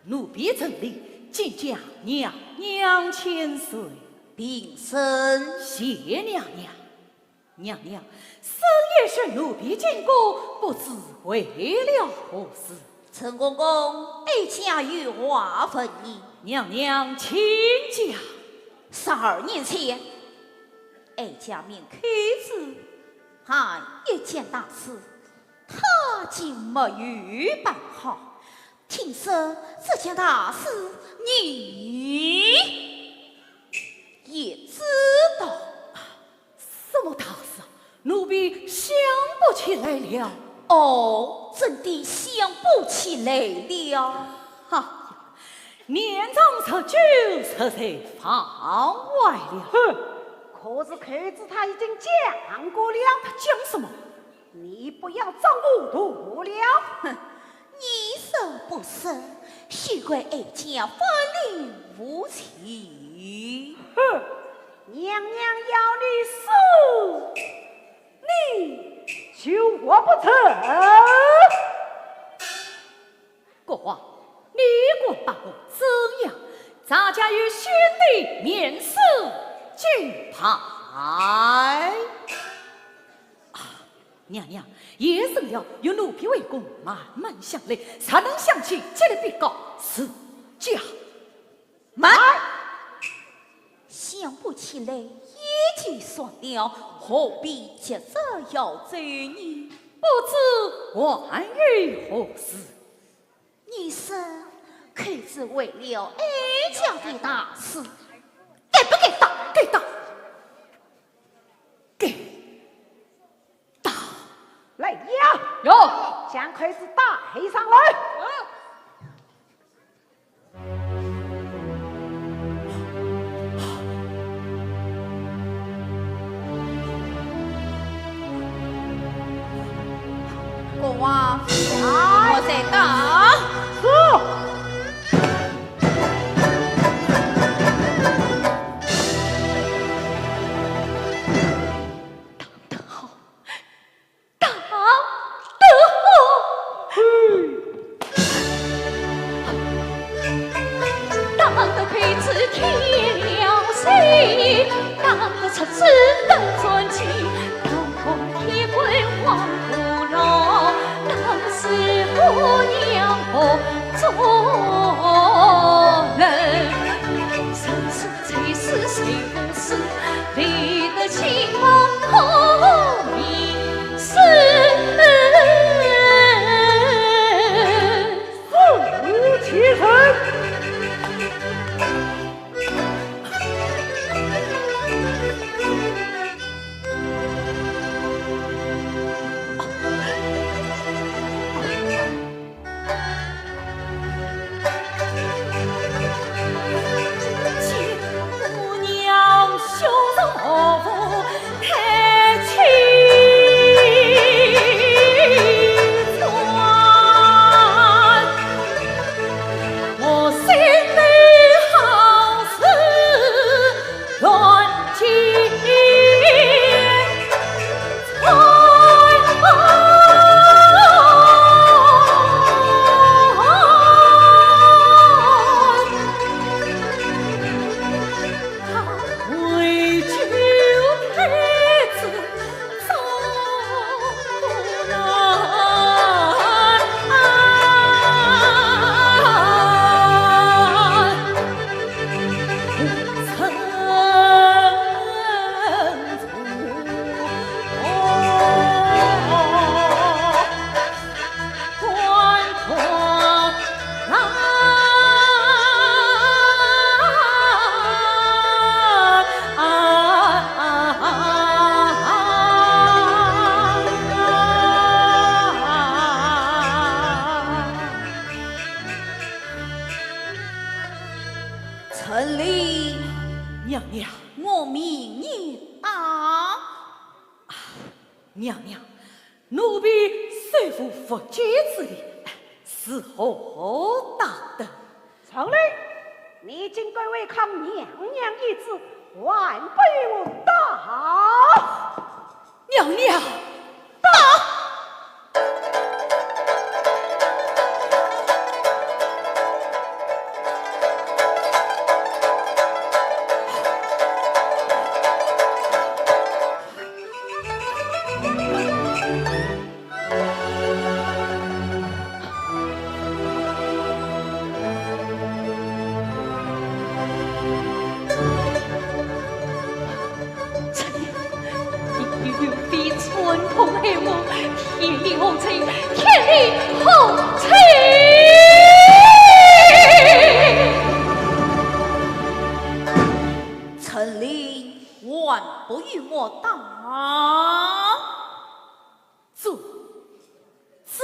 奴婢陈琳，见驾娘娘千岁。平身。谢娘娘。娘娘，深夜寻奴婢进宫，不知为了何事？陈公公，哀家有话问你。娘娘请讲。十二年前，哀家命寇珠办一件大事，她竟没有办好。 听说这件大事你也知道。什么大事啊？奴婢想不起来了。哦，真的想不起来了。哈，年长日久，实在忘怀了。哼，可是寇珠她已经讲过了。她讲什么？ 你不要装糊涂了。哼，你说不说，休怪哀家法令无情。哼，娘娘要你死，你就活不成。 国王，你敢把我怎样？咱家有先帝面书金牌。啊，娘娘，夜深了，由奴婢回宫慢慢想来，若能想起，即日必告。是，驾。慢！ 想不起来也就算了，何必急着要走呢？不知还有何事？你说，寇珠为了哀家的大事，该不该打？该打，该打。来呀！有。将寇珠带上来。国王，我在打。是。打得好，打得好。打得魁子添了罪，打得出子登传奇，当空天官王不老，打死姑娘何足人，人死谁死谁不死，立得清风和名声。 陈琳。娘娘。我命你打。 娘娘，奴婢手无缚鸡之力，如何打得？陈琳，你竟敢违抗娘娘懿旨，还不与我打！娘娘！打！ 你又非穿孔害我，天理何在？天理何在？陈琳，还不与我打！住！住！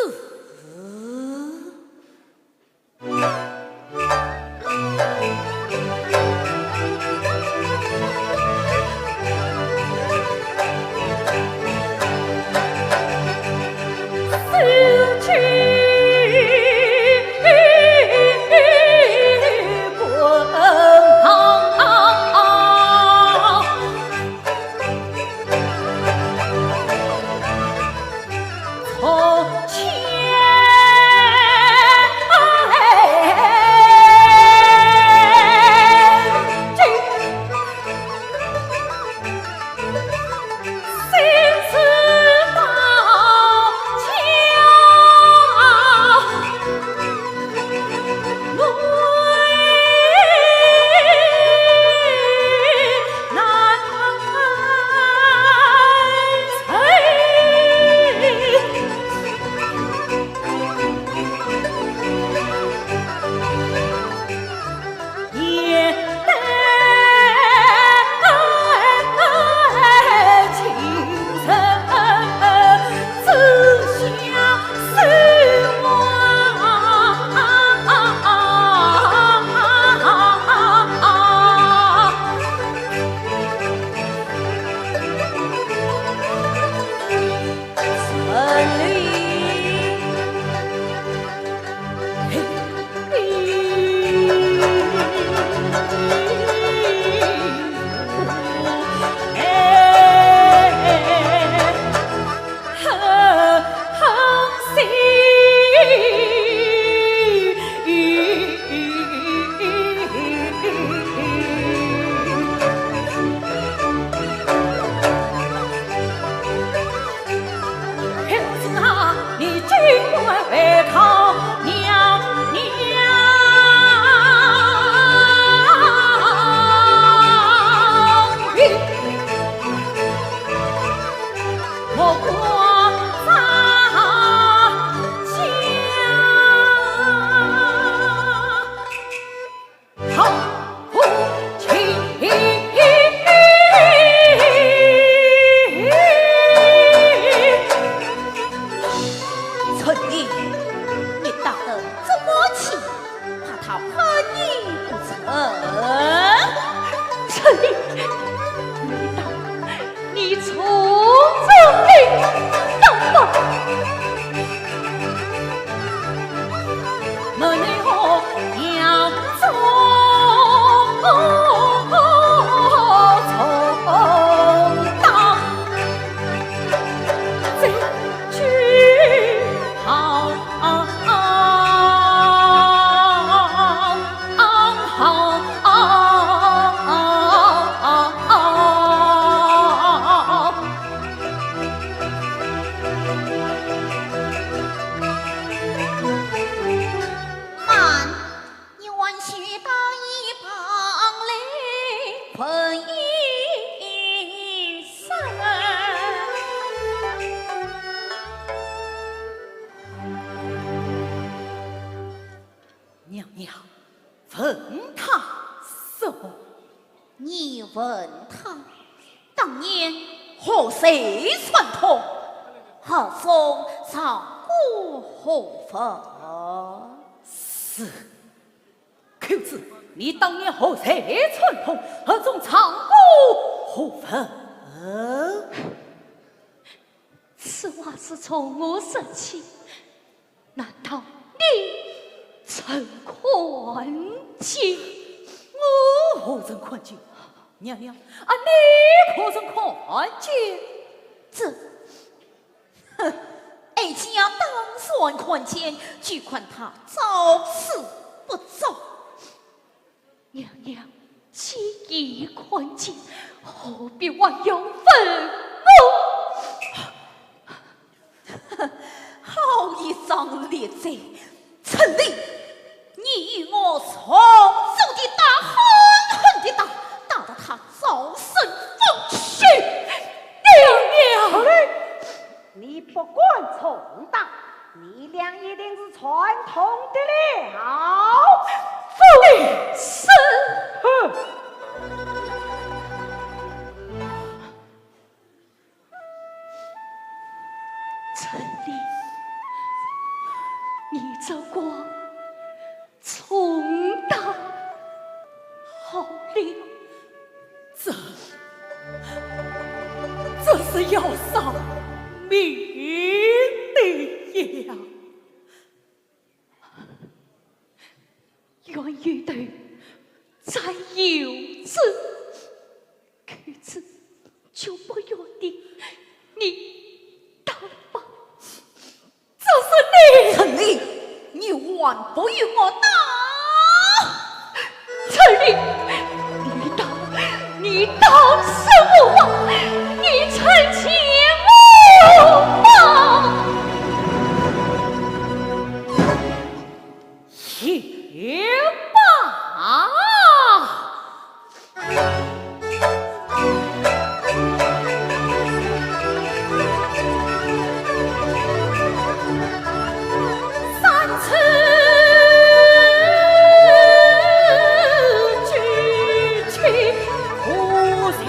从中的当当。门后杨宗当，这句好。 慢，你还需到一旁来困一生。娘娘，问他什么？你问他，当年和谁串通，盒中藏过何物？是。 寇珠，你当年和谁串通，盒中藏过何物？此话是从何说起？难道你曾看见？我何曾看见？娘娘，啊，你可曾看见？这， 哼，哀家当然看见，只看他招是不招。娘娘，既已看见，何必还要问我？好一张裂嘴！陈琳，你与我重重地打，狠狠地打，打得他周身风虚。娘娘！ 你不敢重打，你俩一定是串通的了。夫人。是。哼。陈琳，你这个 重打好了。这，这是要丧命的呀！冤有头，债有主，寇珠，就不由得你打了吧。 这是你！陈琳，你还不与我打！陈琳，你打，你打死我吧！你成全我吧！也罢。 三次举起无情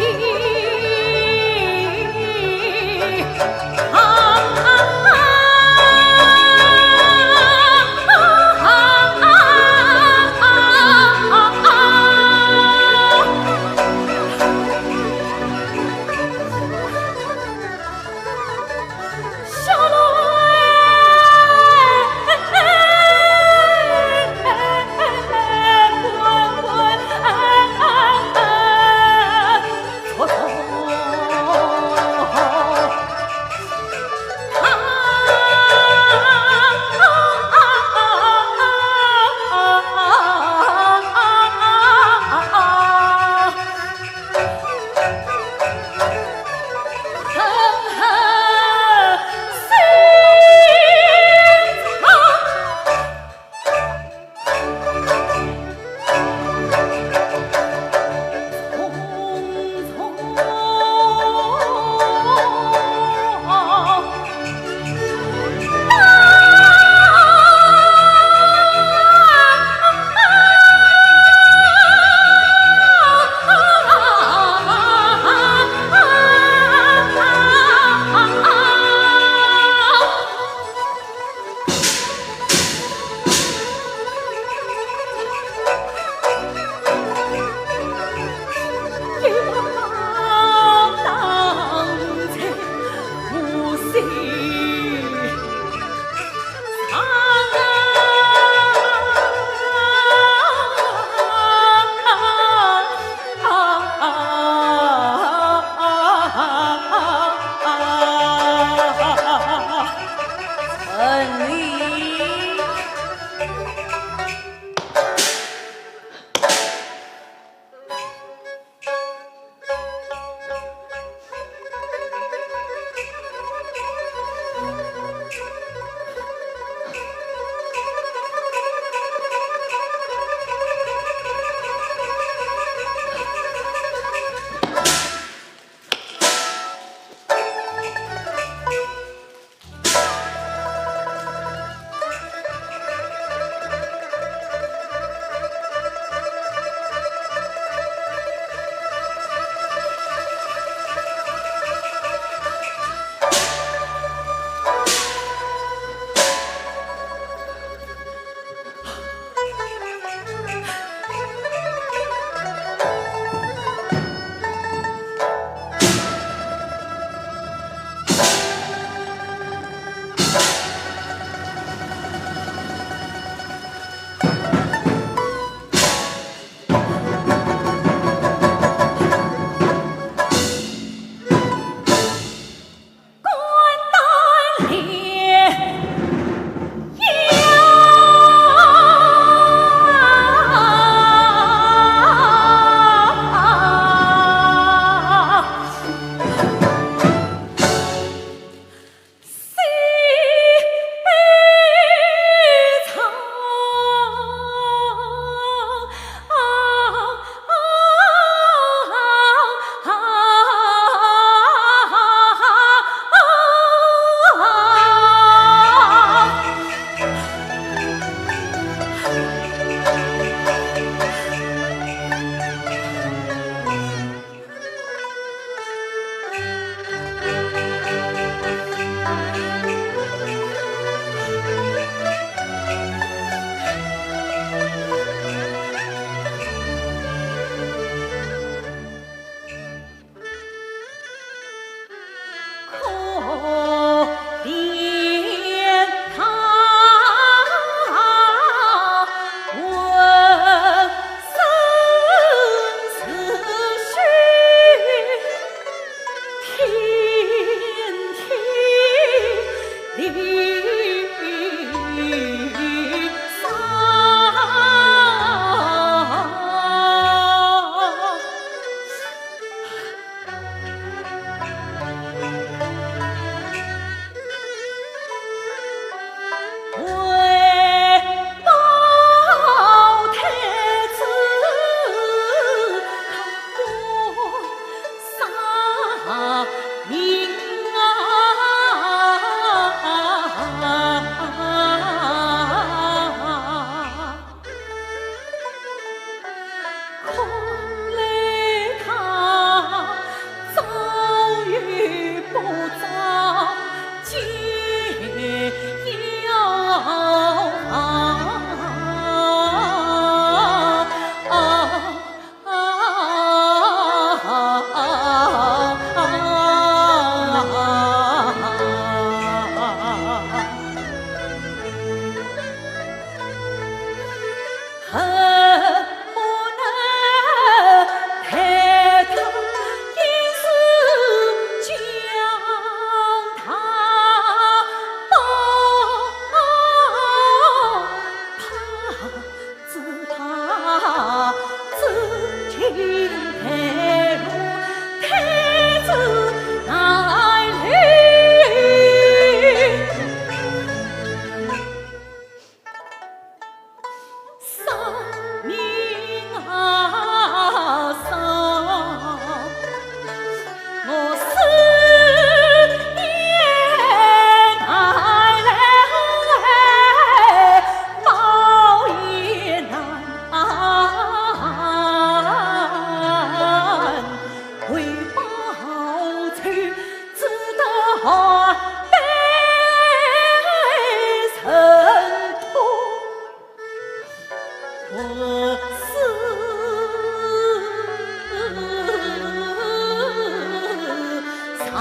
啊，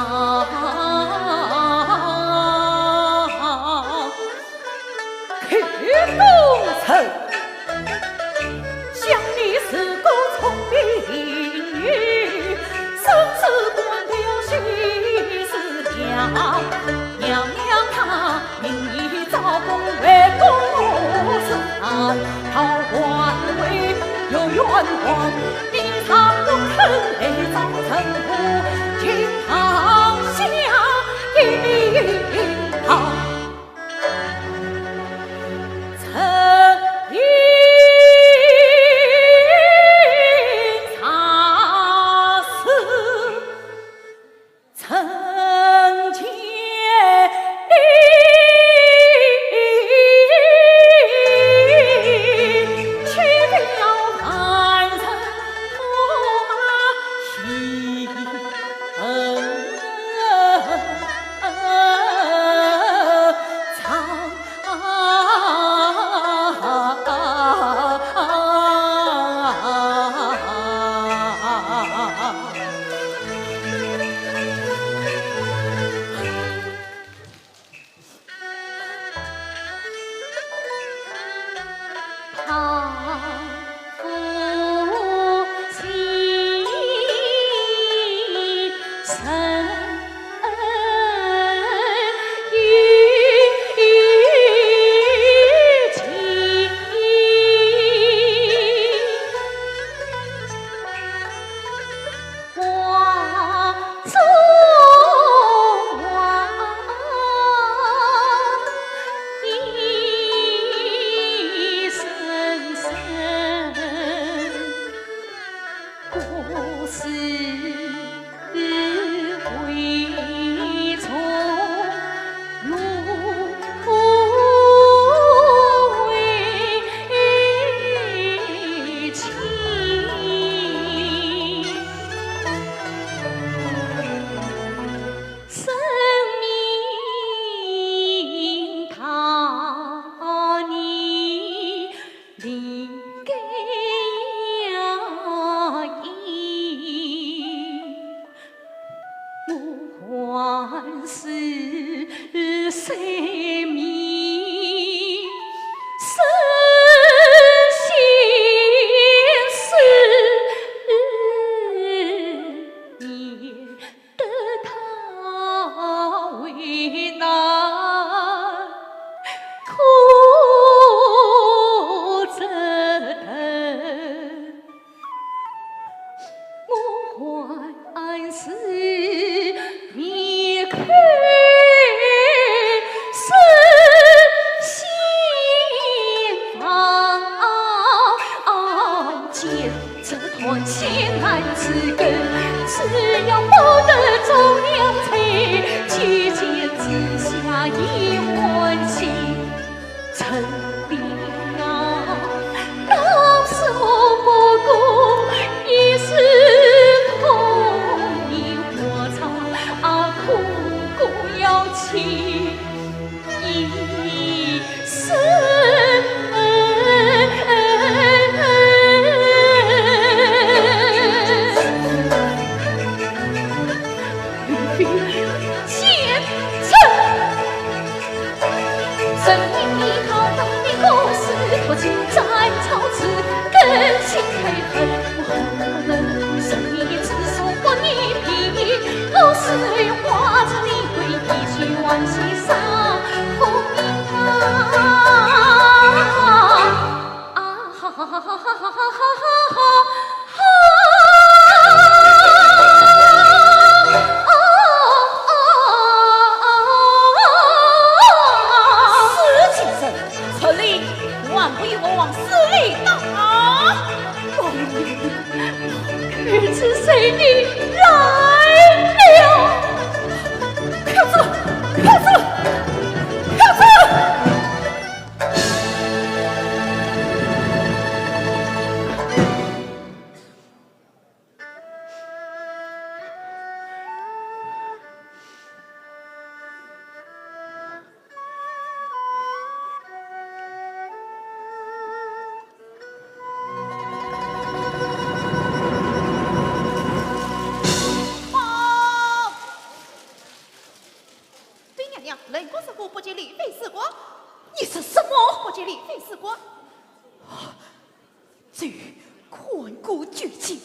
开功臣，想你是个聪明人，深知官调喜事强，娘娘她命你招供回宫审，讨官位又冤枉，你常不肯来招臣父，请堂下一明堂。冷宫失火，不及李妃死过。你说什么？不及李妃死过。这看过绝技。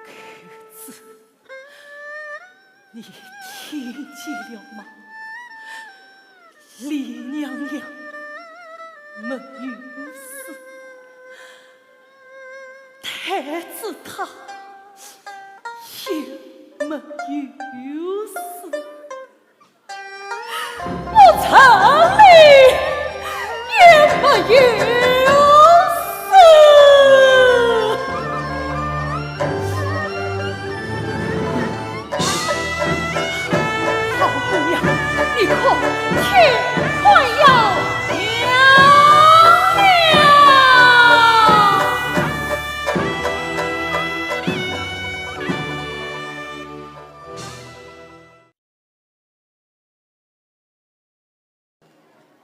公子，你听见了吗？李娘娘没有死，太子他也没有死。 我陈琳也没有死。好姑娘，你看，天快要亮了。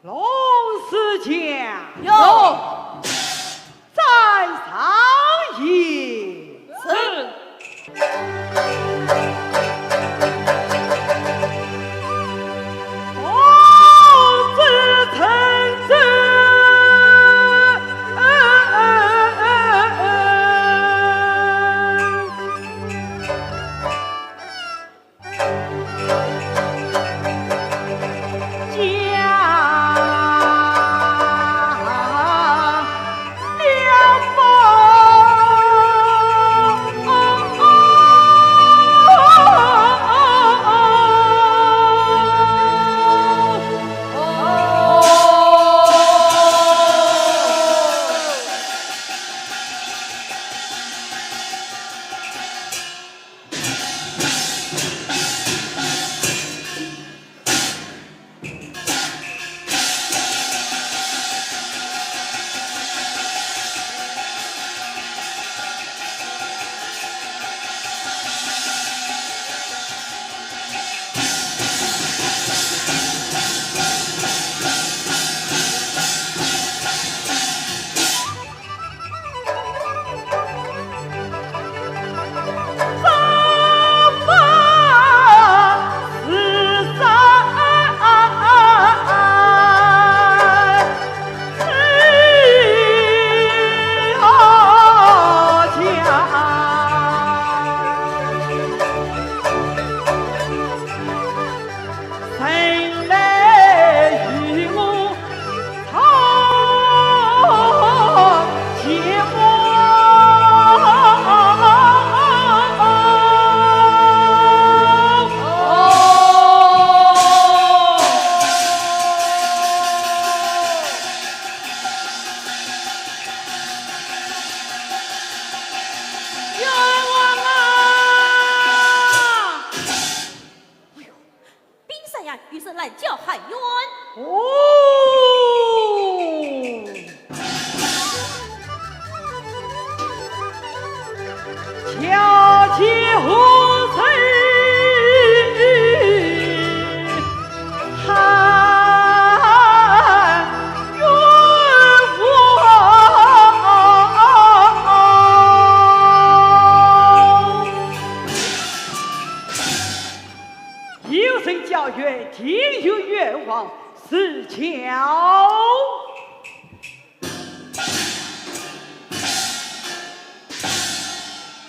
龙四将。有。斩将一。是。王子成子。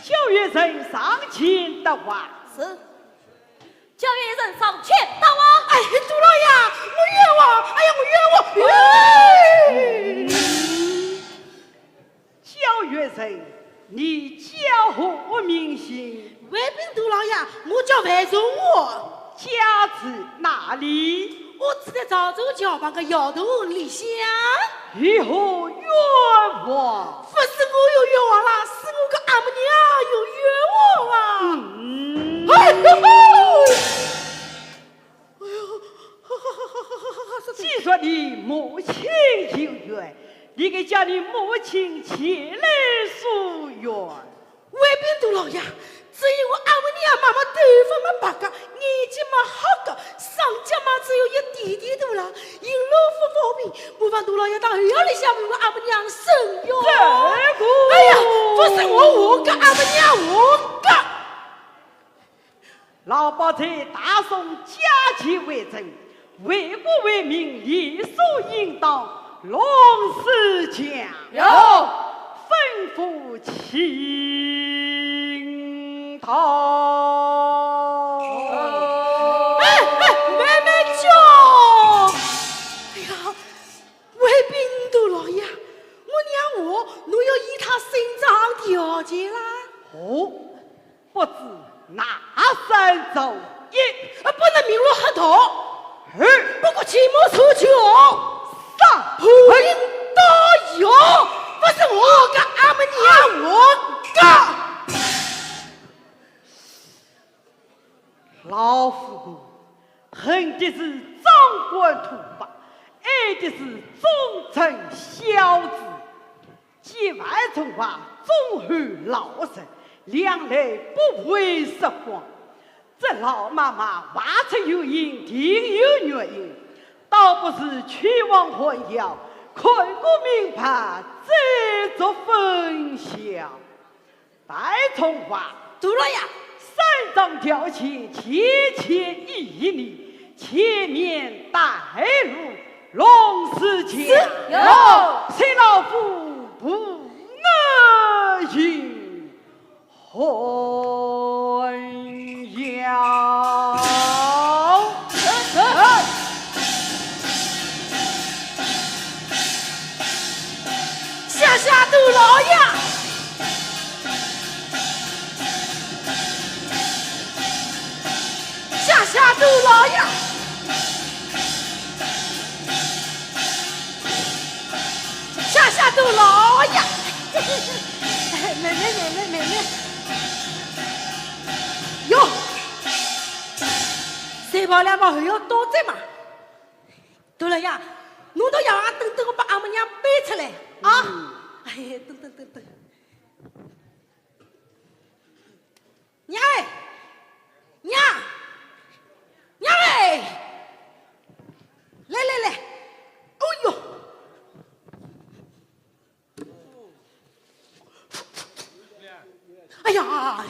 叫月神上前答话。是。叫月神上前答话。哎，杜老爷，我冤枉！哎呀，我冤枉！冤枉！ 叫月神，你叫何名姓？回禀杜老爷，我叫范仲华。家住哪里？我住在赵州桥旁个窑洞里向。有何冤枉？不是我有冤枉啦，是我个阿姆娘有冤枉啊！嗯。哎呦，哎呦！ 既说你母亲有冤，你该叫你母亲前来诉冤。回禀杜老爷，只因我阿姆娘妈妈头发蛮白个，眼睛蛮好个，双脚嘛只有一点点大啦，行路勿方便，麻烦杜老爷到后院里向为我阿姆娘伸冤。这个……哎呀，不是我，我个阿姆娘，我个。 老包在大宋驾前为证，为国为民理所应当，龙四将。有。吩咐请到。哎，哎，慢慢叫。哎呀，回禀杜老爷，我娘话，侬要依她身上条件啦。哦， 不知哪三造一？啊，不能鸣锣喝道。二。不可骑马出去哦。三。破令到有，不是我个阿姆娘，我个。老夫人，恨的是掌管土法，爱的是忠臣孝子。 见范仲华忠厚老实，两肋不会说谎。这老妈妈话出有因，定有原因，倒不是屈枉寒窑，看过明白，再作分晓。范仲华，杜老爷。三桩条件，提前依你，前面带路，龙四将。是。有。随老夫步入寒窑。是，是。 谢谢杜老爷。谢谢杜老爷。谢谢杜老爷。妹妹，妹妹，妹妹。哟，三跑两跑还要多嘴嘛。 杜老爷，侬到窑洞里等等，我把阿姆娘背出来啊！嗯。哎，等等等等。娘哎，娘，娘哎，来来来，哦哟，哎呀，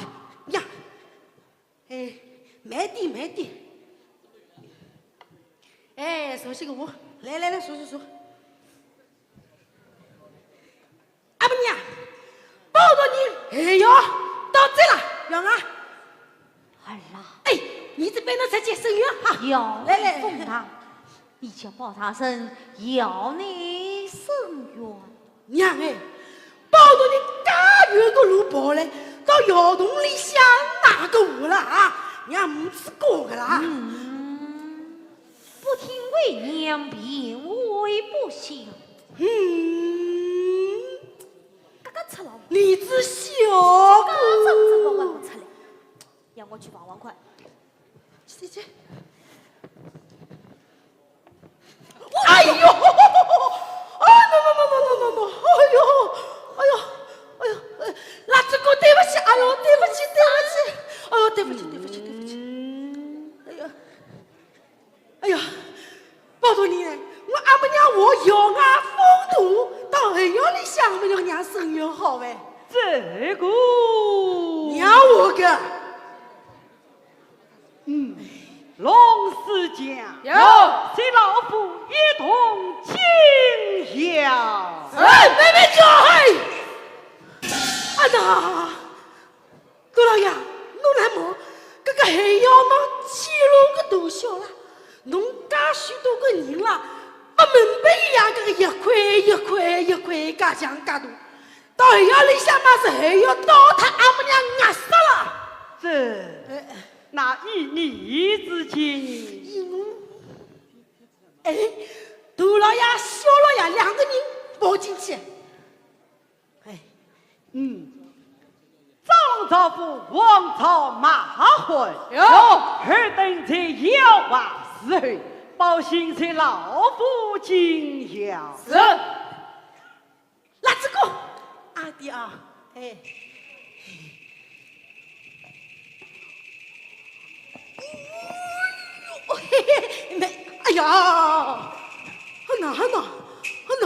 娘， 哎，慢点，慢点。哎，熟悉个我，来来来，坐坐坐。阿姆娘，包大人，哎哟，到这了，要啊。儿啊。哎，你这边的才接生源哈。要来来。风大，你叫包大人要你伸冤。 娘哎，包大人介远个路跑来，到窑洞里向哪个活了啊？娘没吃过个啦。嗯，不听为娘，便为不孝。嗯，嘎嘎赤佬。你只小个。嘎嘎赤佬，我出来，让我去望望看。去去去。 哎呦，啊，no no no no no no no，哎呦，哎呦，哎呦，哎，蜡烛哥，对不起，哎呦，对不起，对不起，哎呦，对不起，对不起，对不起，哎呀，哎呀，包大人，我阿姆娘我咬牙封肚，到后院里向我们要娘伸冤好呗。这个，娘我个，嗯。龙四将，有。请老夫一同进校。是，慢慢叫。嘿，啊呀，大老爷，侬来么，搿个还要么几路个大小啦，侬介许多个人啦，勿明白一样，搿个一块一块一块介像介多，到校里向嘛是还要倒塌，阿姆娘饿死了。这，哎，哎。 那依你之见呢？依我，哎，大老爷、小老爷两个人跑进去。哎，嗯，张龙赵虎，王朝马汉，有。尔等在校外伺候，包兴请老夫进校。是。 辣子哥，阿弟啊，哎。哎呦，嘿嘿，没，哎呀，好难，好难，好难，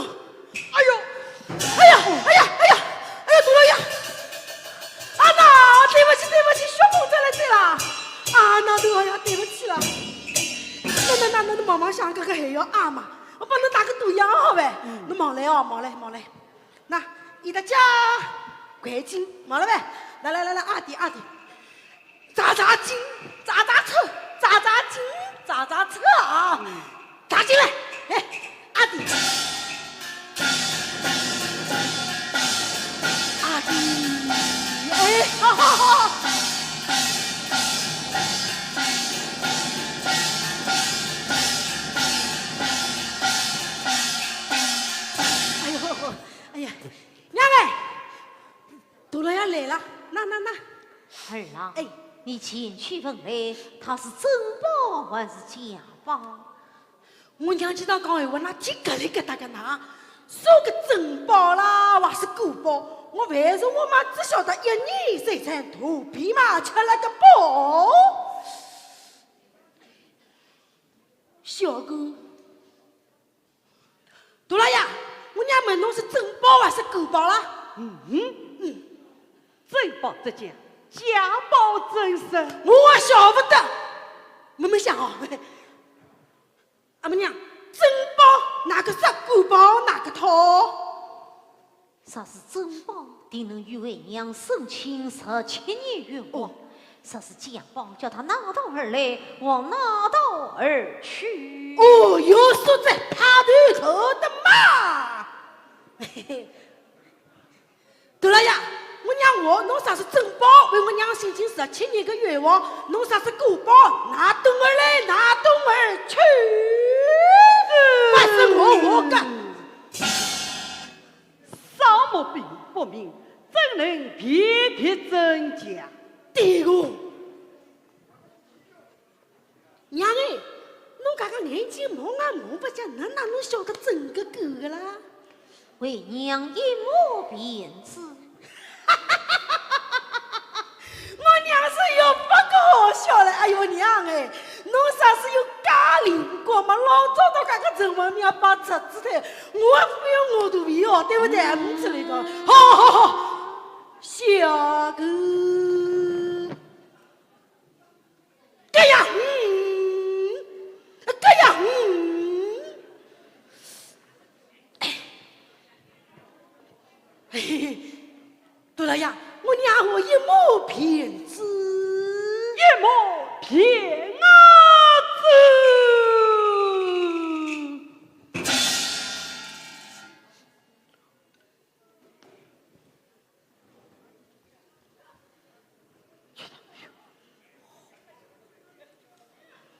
哎呦，哎呀，哎呀，哎呀，哎呀，大老爷，啊，那对不起，对不起，血崩出来了啦，啊，那大老爷，对不起了，那那那那那，妈妈想搿个还要啊嘛，我帮侬打个肚药好呗，嗯。侬忙来哦，忙来，忙来。 那，伊的家，赶紧，忙了呗。来来来来，阿弟阿弟，扎扎筋，扎扎凑，扎扎筋，扎扎凑啊！嗯。扎进来，哎，阿弟，阿弟，哎，好好好。哎呦，哎呀， 娘哎，大老爷来了，那那那。儿啊，哎。你前去问来，他是珍宝还是假宝？我娘今朝讲闲话，那叽格里格达个哪，啥个珍宝啦，还是假宝？我万事我嘛只晓得一年三餐肚皮嘛吃了个饱。小狗。 大老爷，我娘问侬是珍宝还是假宝啦？嗯，嗯，珍宝怎讲，假宝怎说？我也晓不得。慢慢想哦。阿姆娘，珍宝哪个说，假宝哪个套？ 若是珍宝，定能与为娘省亲十七年冤枉。哦。若是假宝，叫他哪道而来，往哪道而去。哦，有数则派头头的嘛。嘿嘿。大老爷，我娘话，侬若是珍宝，为我娘省亲十七年的冤枉，侬若是假宝，哪道而来，哪道而去。不是我话个。 双目并不明，怎能辨别真假？对个。娘哎，侬搿个眼睛蒙啊蒙勿见，哪能晓得真个假个啦？为娘一摸便知。 我娘是有不个好笑了，哎呦娘哎，侬啥是有介灵光嘛，老早到搿个陈文明要摆折子台，我也不用我肚皮哦，对不对？嗯，这里个，好好好，小狗。 搿样，嗯，搿样，嗯。嘿嘿嘿，大老爷，我娘话一摸便知。一摸便啊知。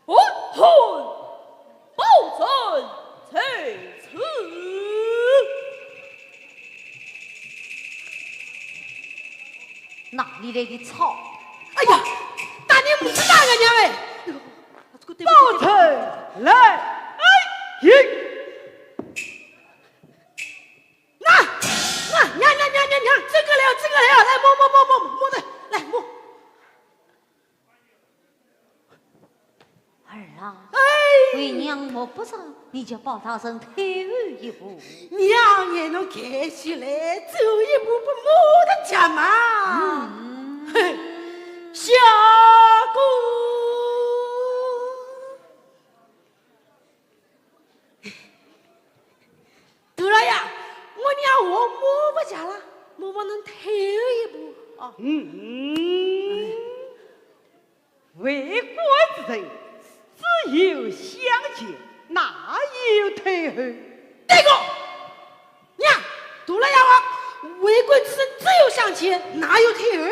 哦吼，包拯在此。哪里来的草？哎呀，大娘母子大人娘哎！哎呦，这个对不起，包拯来，哎，嘿。 那，那，娘娘娘娘娘，这个来，这个来，来摸摸摸摸摸的，来摸。儿啊，哎，为娘摸不着，你叫包大人退后一步。娘哎，侬看起来走一步不摸得着嘛。嗯。嘿，小姑。能退后一步啊。嗯，为官之人，只有向前，哪有退后？对个，娘，大老爷话，为官之人只有向前，哪有退后？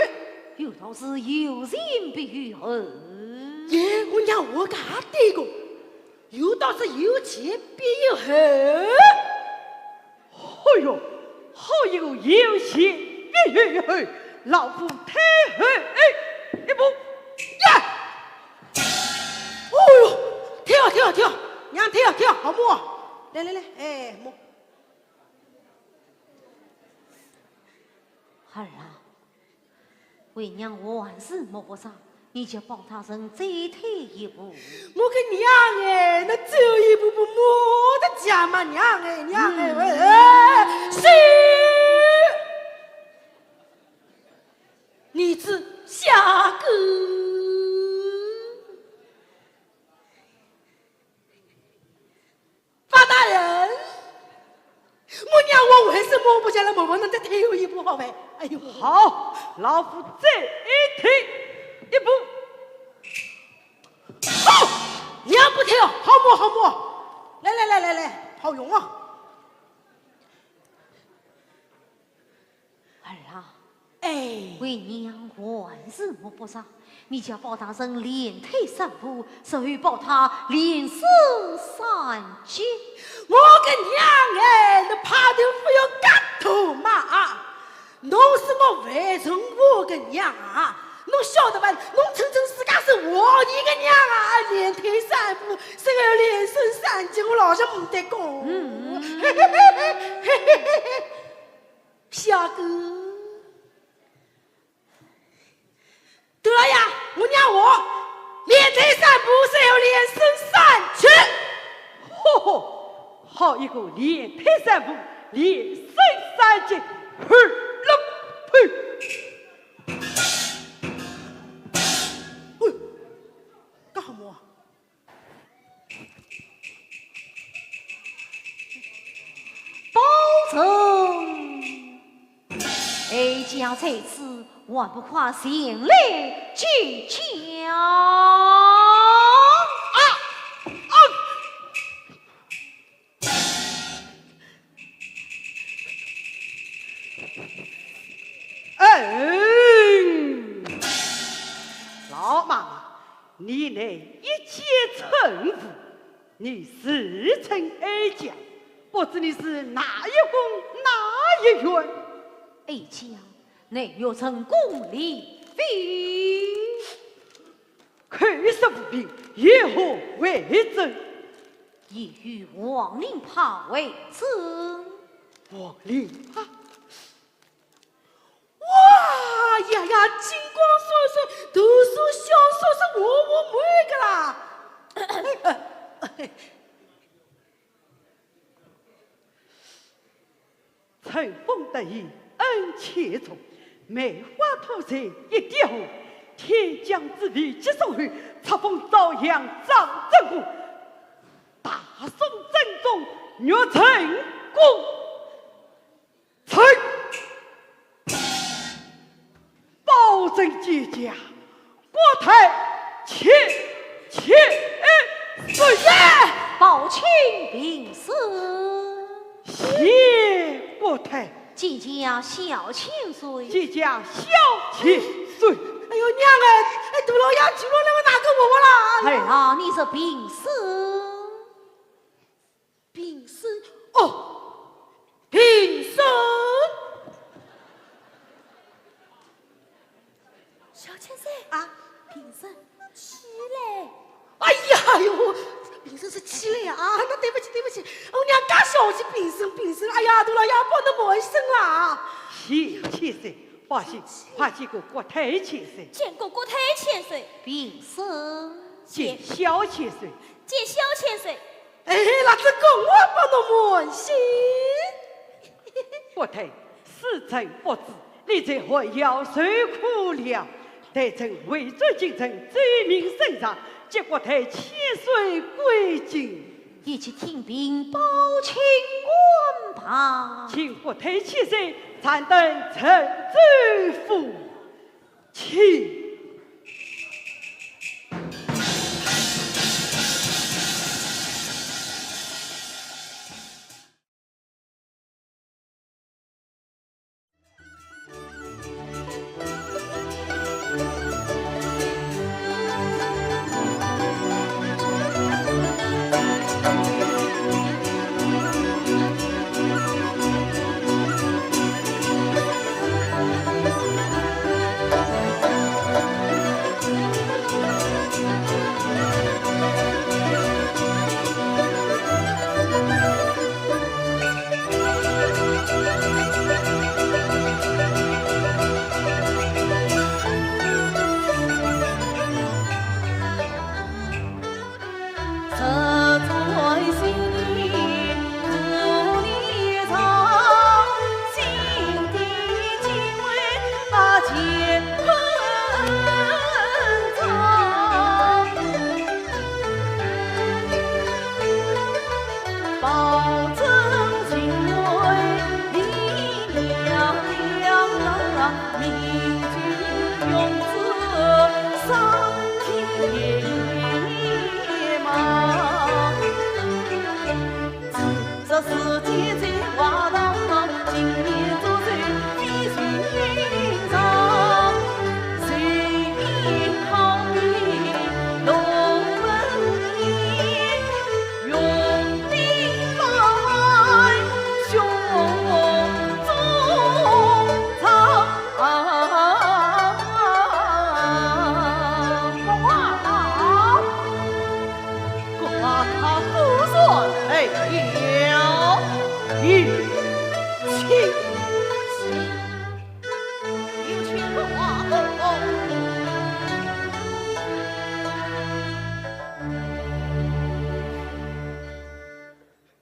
有道是有前必有后。耶，我娘话介对个，有道是有前必有后。 哎哟，好一个有前必有后，老夫退后一步。呀！哦哟，退啊，退啊，退啊，娘退啊，退啊，好么？来来来，哎，么。儿啊， 为娘还是摸不着，你叫包大人再退一步。我个娘哎，那走一步步摸得家嘛，娘哎，娘哎，嗯。喂，哎，是。儿子下跪。 包大人，我娘我为什么不叫他们不能再退后一步好呗？哎呦，好，老夫再退一步。好，娘不退哦，好么，好么。来来来来来，好用啊。 儿啊，哎。为娘还是摸不着，你叫包大人连退三步，随后包他连升三级。我个娘哎，那派头蜩要介大嘛啊！侬是我未曾我个娘啊，侬晓得伐？侬称称自家是皇帝个娘啊，连退三步，随后连升三级，我老实没得讲。嗯。 下跪。对了呀，我娘话，连退三步，随后连升三级。嚯嚯，好一个连退三步，连升三级，嘿，嘿。喂，干什么啊？ 包拯，哀家在此，还不快前来见驾？啊！啊！嗯，老妈妈，你乃一介村妇， 你自称哀家，不知你是哪一宫哪一院？哀家乃玉宸宫李妃。口说无凭，有何为证？夜遇王令牌为证。王令牌？ 哇呀呀，金光闪闪，头上香水是我我买个啦。春风得意恩且重，梅花吐蕊一点红。天降紫微接宋后，册封昭阳掌正宫。大宋正宗玉宸宫。 臣包拯见驾，国太千千岁。包卿平身。谢国太。见驾小千岁。见驾小千岁。哎呦，娘哎，哎，大老爷，大老爷，哪个我我啦？儿啊，你这平身。 平身，哦，平身。小千岁。啊？平身起来。哎呀，哎呦，平身是起来啊，那对不起，对不起，我娘介小气，平身，平身，哎呀，大老爷，帮侬问声啦。谢千岁，放心，快见过国太千岁。见过国太千岁。平身。见小千岁。见小千岁。 哎，老子公，我帮侬问声。国太，恕臣不知，你在寒窑受苦了。待臣回转京城，奏明圣上，接国太千岁归京。一切听凭包卿安排。请国太千岁暂等陈州府。请。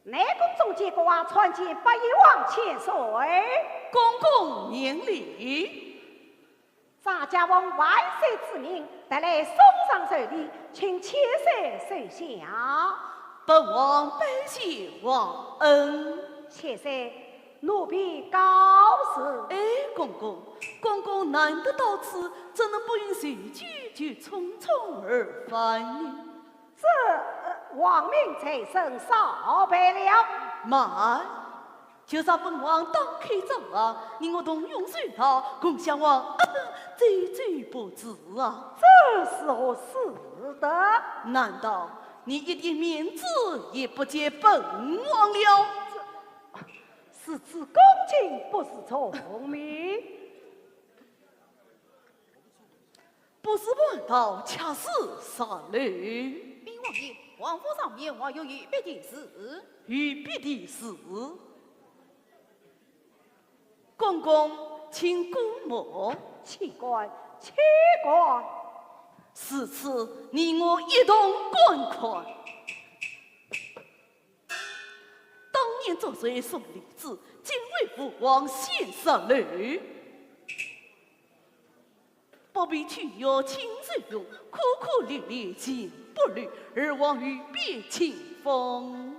内宫总监郭槐参见八贤王千岁。公公免礼。 咱家奉万岁之命，特来送上寿礼，请千岁收下。本王拜谢皇恩。千岁，奴婢告辞。哎，公公，公公难得到此，怎能不饮水酒就匆匆而返呢？这，呃，皇命在身，少拜了。慢， 就让本王打开妆盒，你我同用寿桃，共享皇恩，惴惴不止啊！这是何使得？难道你一点面子也不给本王了？这，是自恭敬不如从命。 不是蟠桃，却是石榴。禀王爷，王府上面还有御笔题诗。御笔题诗？公公，请过目。岂敢，岂敢。如此，你我一同观看。 当年捉贼送李子，今为父王献石榴。不必去药请自用，苦苦历练尽不留，而望御笔清风。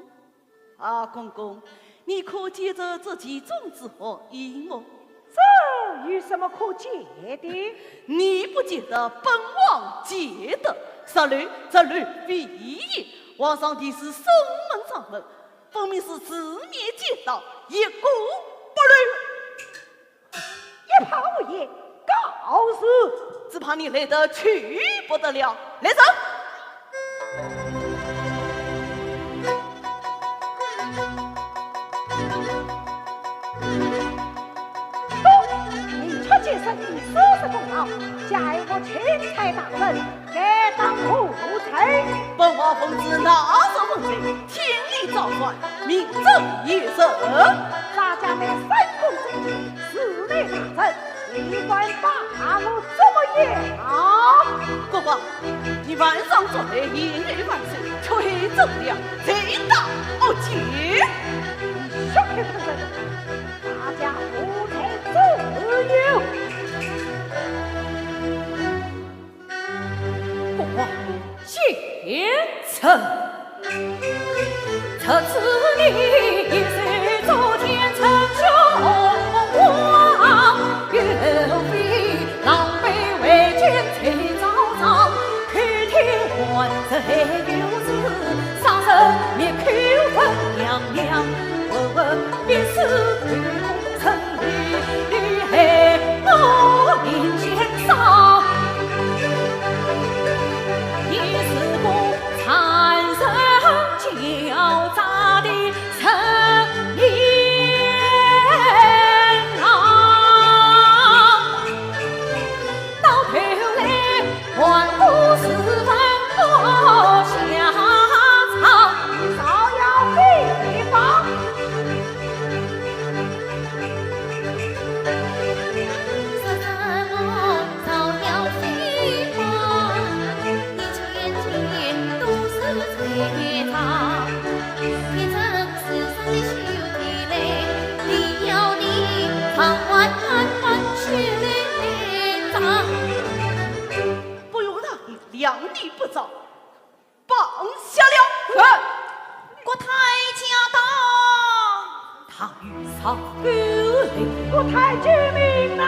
啊，公公，你可解得这其中之含义么？这有什么可解的？你不解得，本王解得。石榴，石榴非也，皇上题诗送门上门， 分明是字面兼到，一个不留。一派胡言，告辞。只怕你来得去不得了。来人！嚯，明确解释你所说功劳，假如钦差大人， 该当何罪？本王奉旨拿着文罪，千里造反，名正言顺。咱家乃三公九卿，是乃大臣，你敢把我怎么样？国王，你犯上作贼，言语万岁，却还奏了，罪大恶极。你休开口，大家无罪自由。 国王，贤臣。不用打，谅你不招。 绑下了。是。国太驾到。他与上有礼。国太救命啊！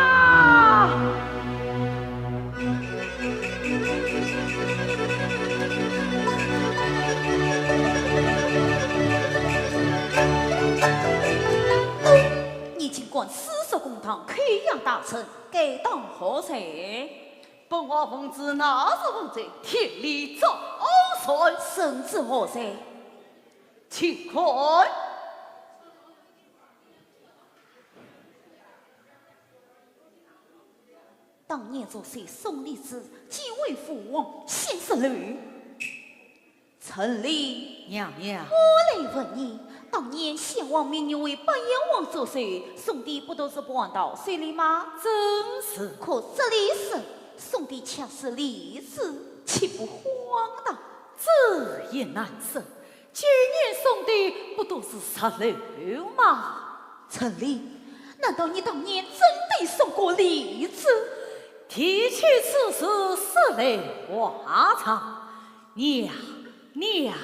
你竟敢私设公堂，扣押大臣，该当何罪？ 本王奉旨，那日奉奏，典礼照办。圣旨何在？请看。当年作秀送李子，既为父王，先失楼。 陈琳。娘娘。我来问你，当年先王命你为八贤王作秀，送的不都是蟠桃秀礼吗？正是。可这里说送的却是李子，岂不荒唐？这也难说，旧年送的不都是石榴吗？陈琳，难道你当年真的送过李子？提起此事，说来话长。 娘，娘。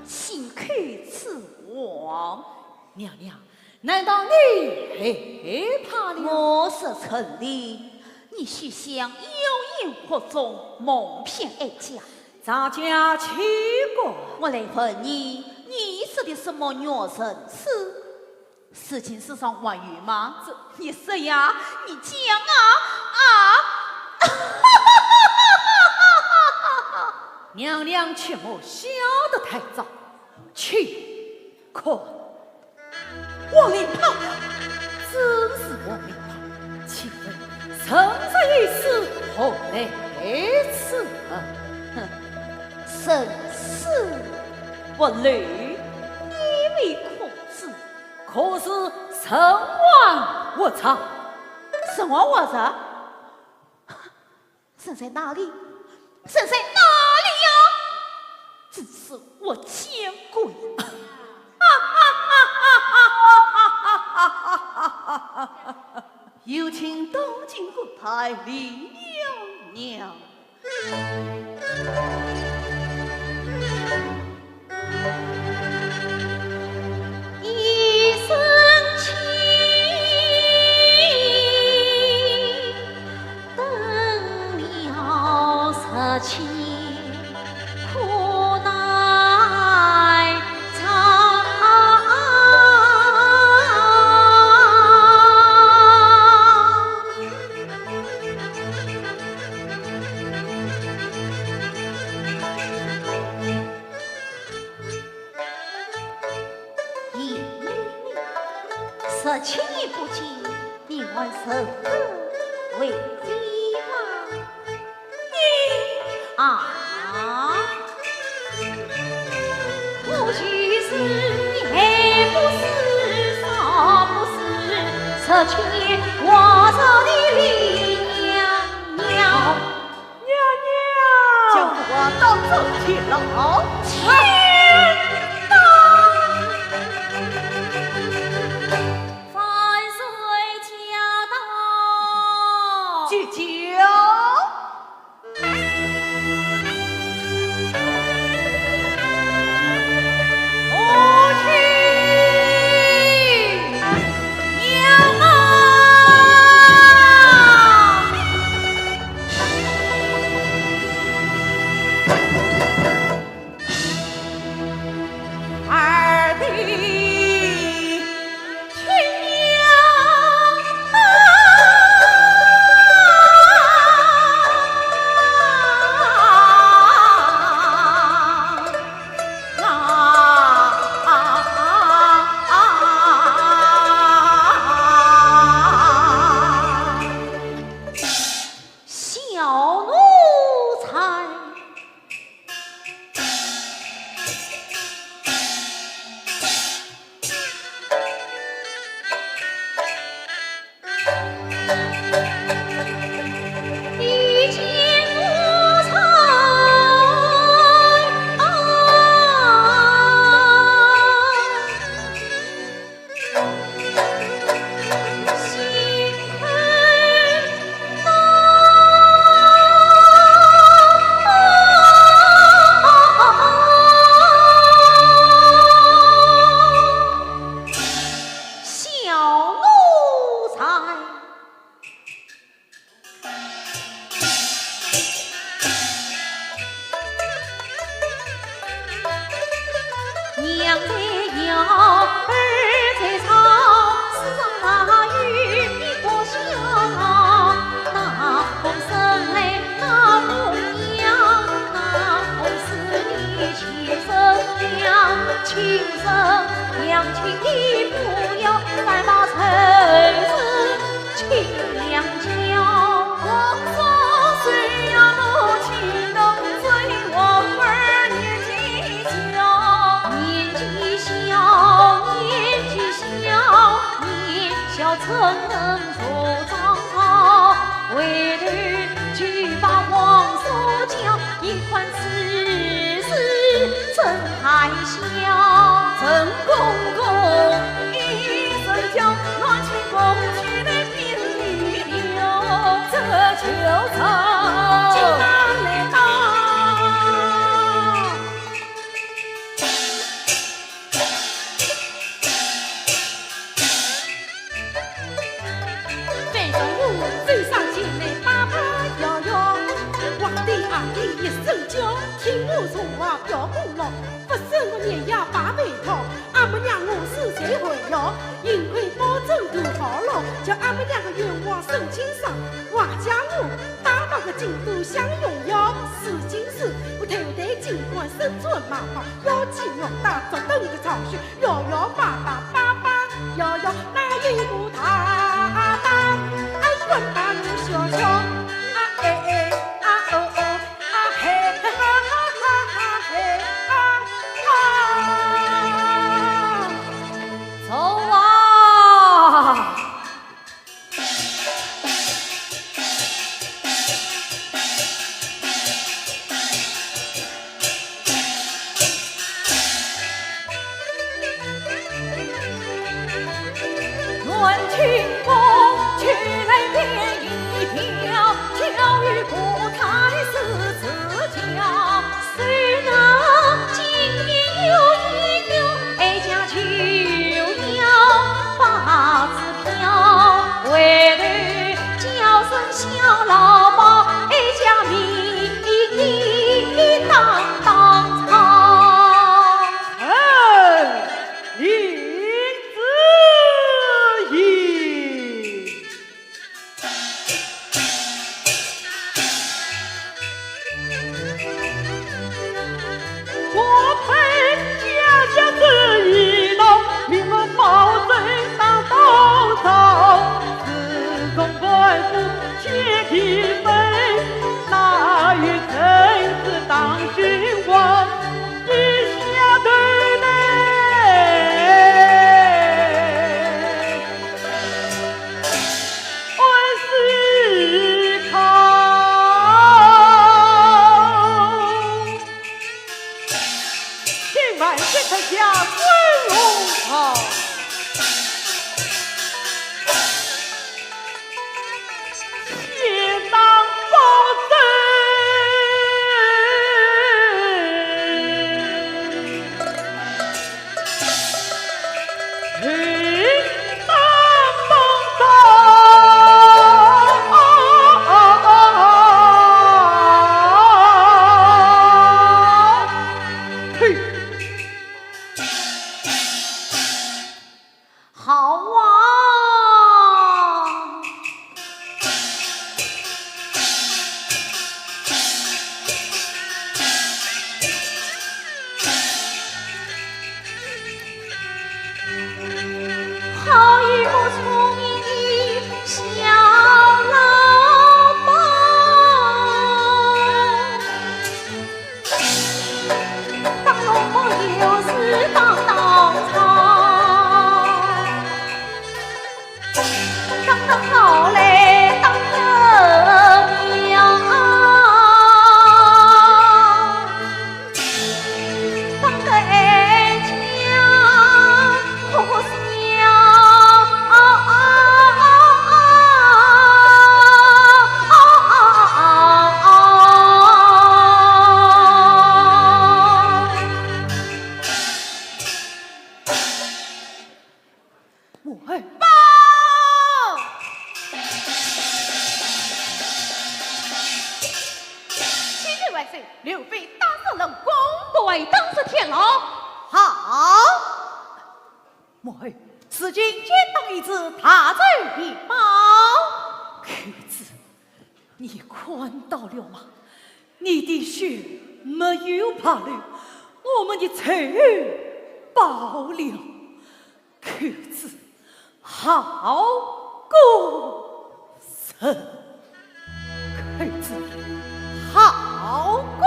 信口雌黄。娘娘，难道你害怕了？我说陈琳，你休想妖言惑众，蒙骗哀家。咱家岂敢。我来问你，你说的什么玉宸子？ 是青丝上还有吗？这，你说呀，你讲啊，啊！娘娘切莫笑得太早，请看。王令豹。正是王令豹，请问宸子一事何来此人？哼，宸子不露，你未可知。 可是宸王何在？宸王何在？人在哪里？人在哪里呀？真是活见鬼！有请东京国太李娘娘。轻易不进，你还认得为非吗？你啊，我就是你还不是，啥不是，十七年我是你的娘娘。 娘娘，叫我到这去了。天哪！万岁驾到！舅舅。母亲。娘啊！ 二弟，亲娘啊！小奴才。 小奴才。 娘在摇，儿在吵，世上哪有比不孝？那红绳来，那红娘，那红丝你去分了，亲生娘亲的不要，反把仇人 亲娘教。我说谁呀，母亲能追我儿年纪小？年纪小，年纪小，年小怎能做张朝？回头就把皇叔叫，一看此事真 还笑。陈公公一声叫，拿起工具来比一比哟，这就走。金马来到。翻上屋，走上前来，拜拜摇摇。皇帝阿爹一声叫，听我说话不要功劳。 不是我年夜摆饭汤，阿姆让我是谁回哟？幸亏包拯都好了，叫阿姆让个冤枉省清爽。外加我打扮个京都香云哟，如今是我头戴金冠，身穿马褂，腰系玉带，脚蹬个长靴，摇摇摆摆，摆摆摇摇，哪有个大当？哎，管他有小小，啊哎哎，啊哦哦。 啊嘿哈哈哈哈嘿啊啊！走啊！哎，林子仪。 我陪家下这一路，命我保重当当。刘备打死冷宫，不会打死天牢。好。母后，如今奸党已至，大仇已报。寇珠，你看到了吗？你的血没有白流，我们的仇报了。寇珠，好个人！寇珠，好个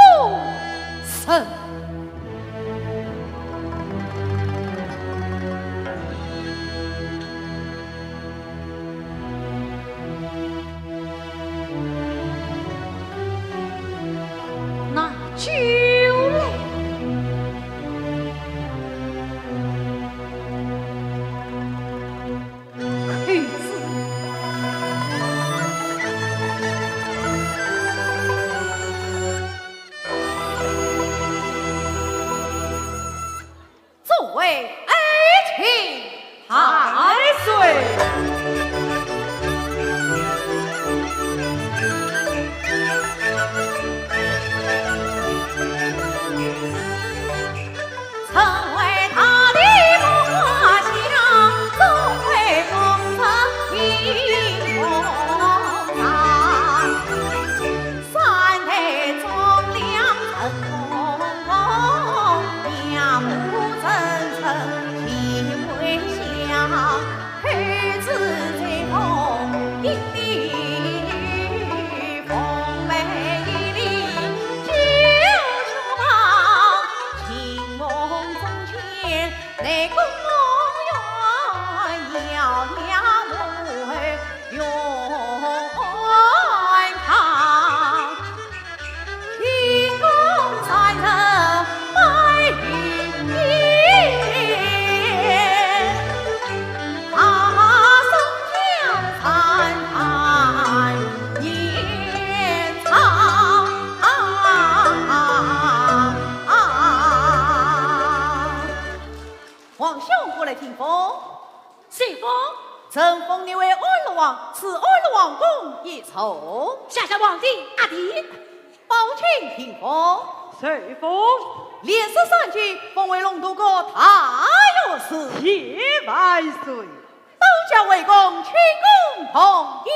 人！拿酒来。寇珠，诸位爱卿。万岁。皇兄，过来听封。 谁封？朕封你为安乐王，赐安乐王宫一座。谢谢皇帝。阿弟。包卿听封。谁封？连升三级，封为龙图阁大学士。谢万岁。保驾回宫，庆功同饮。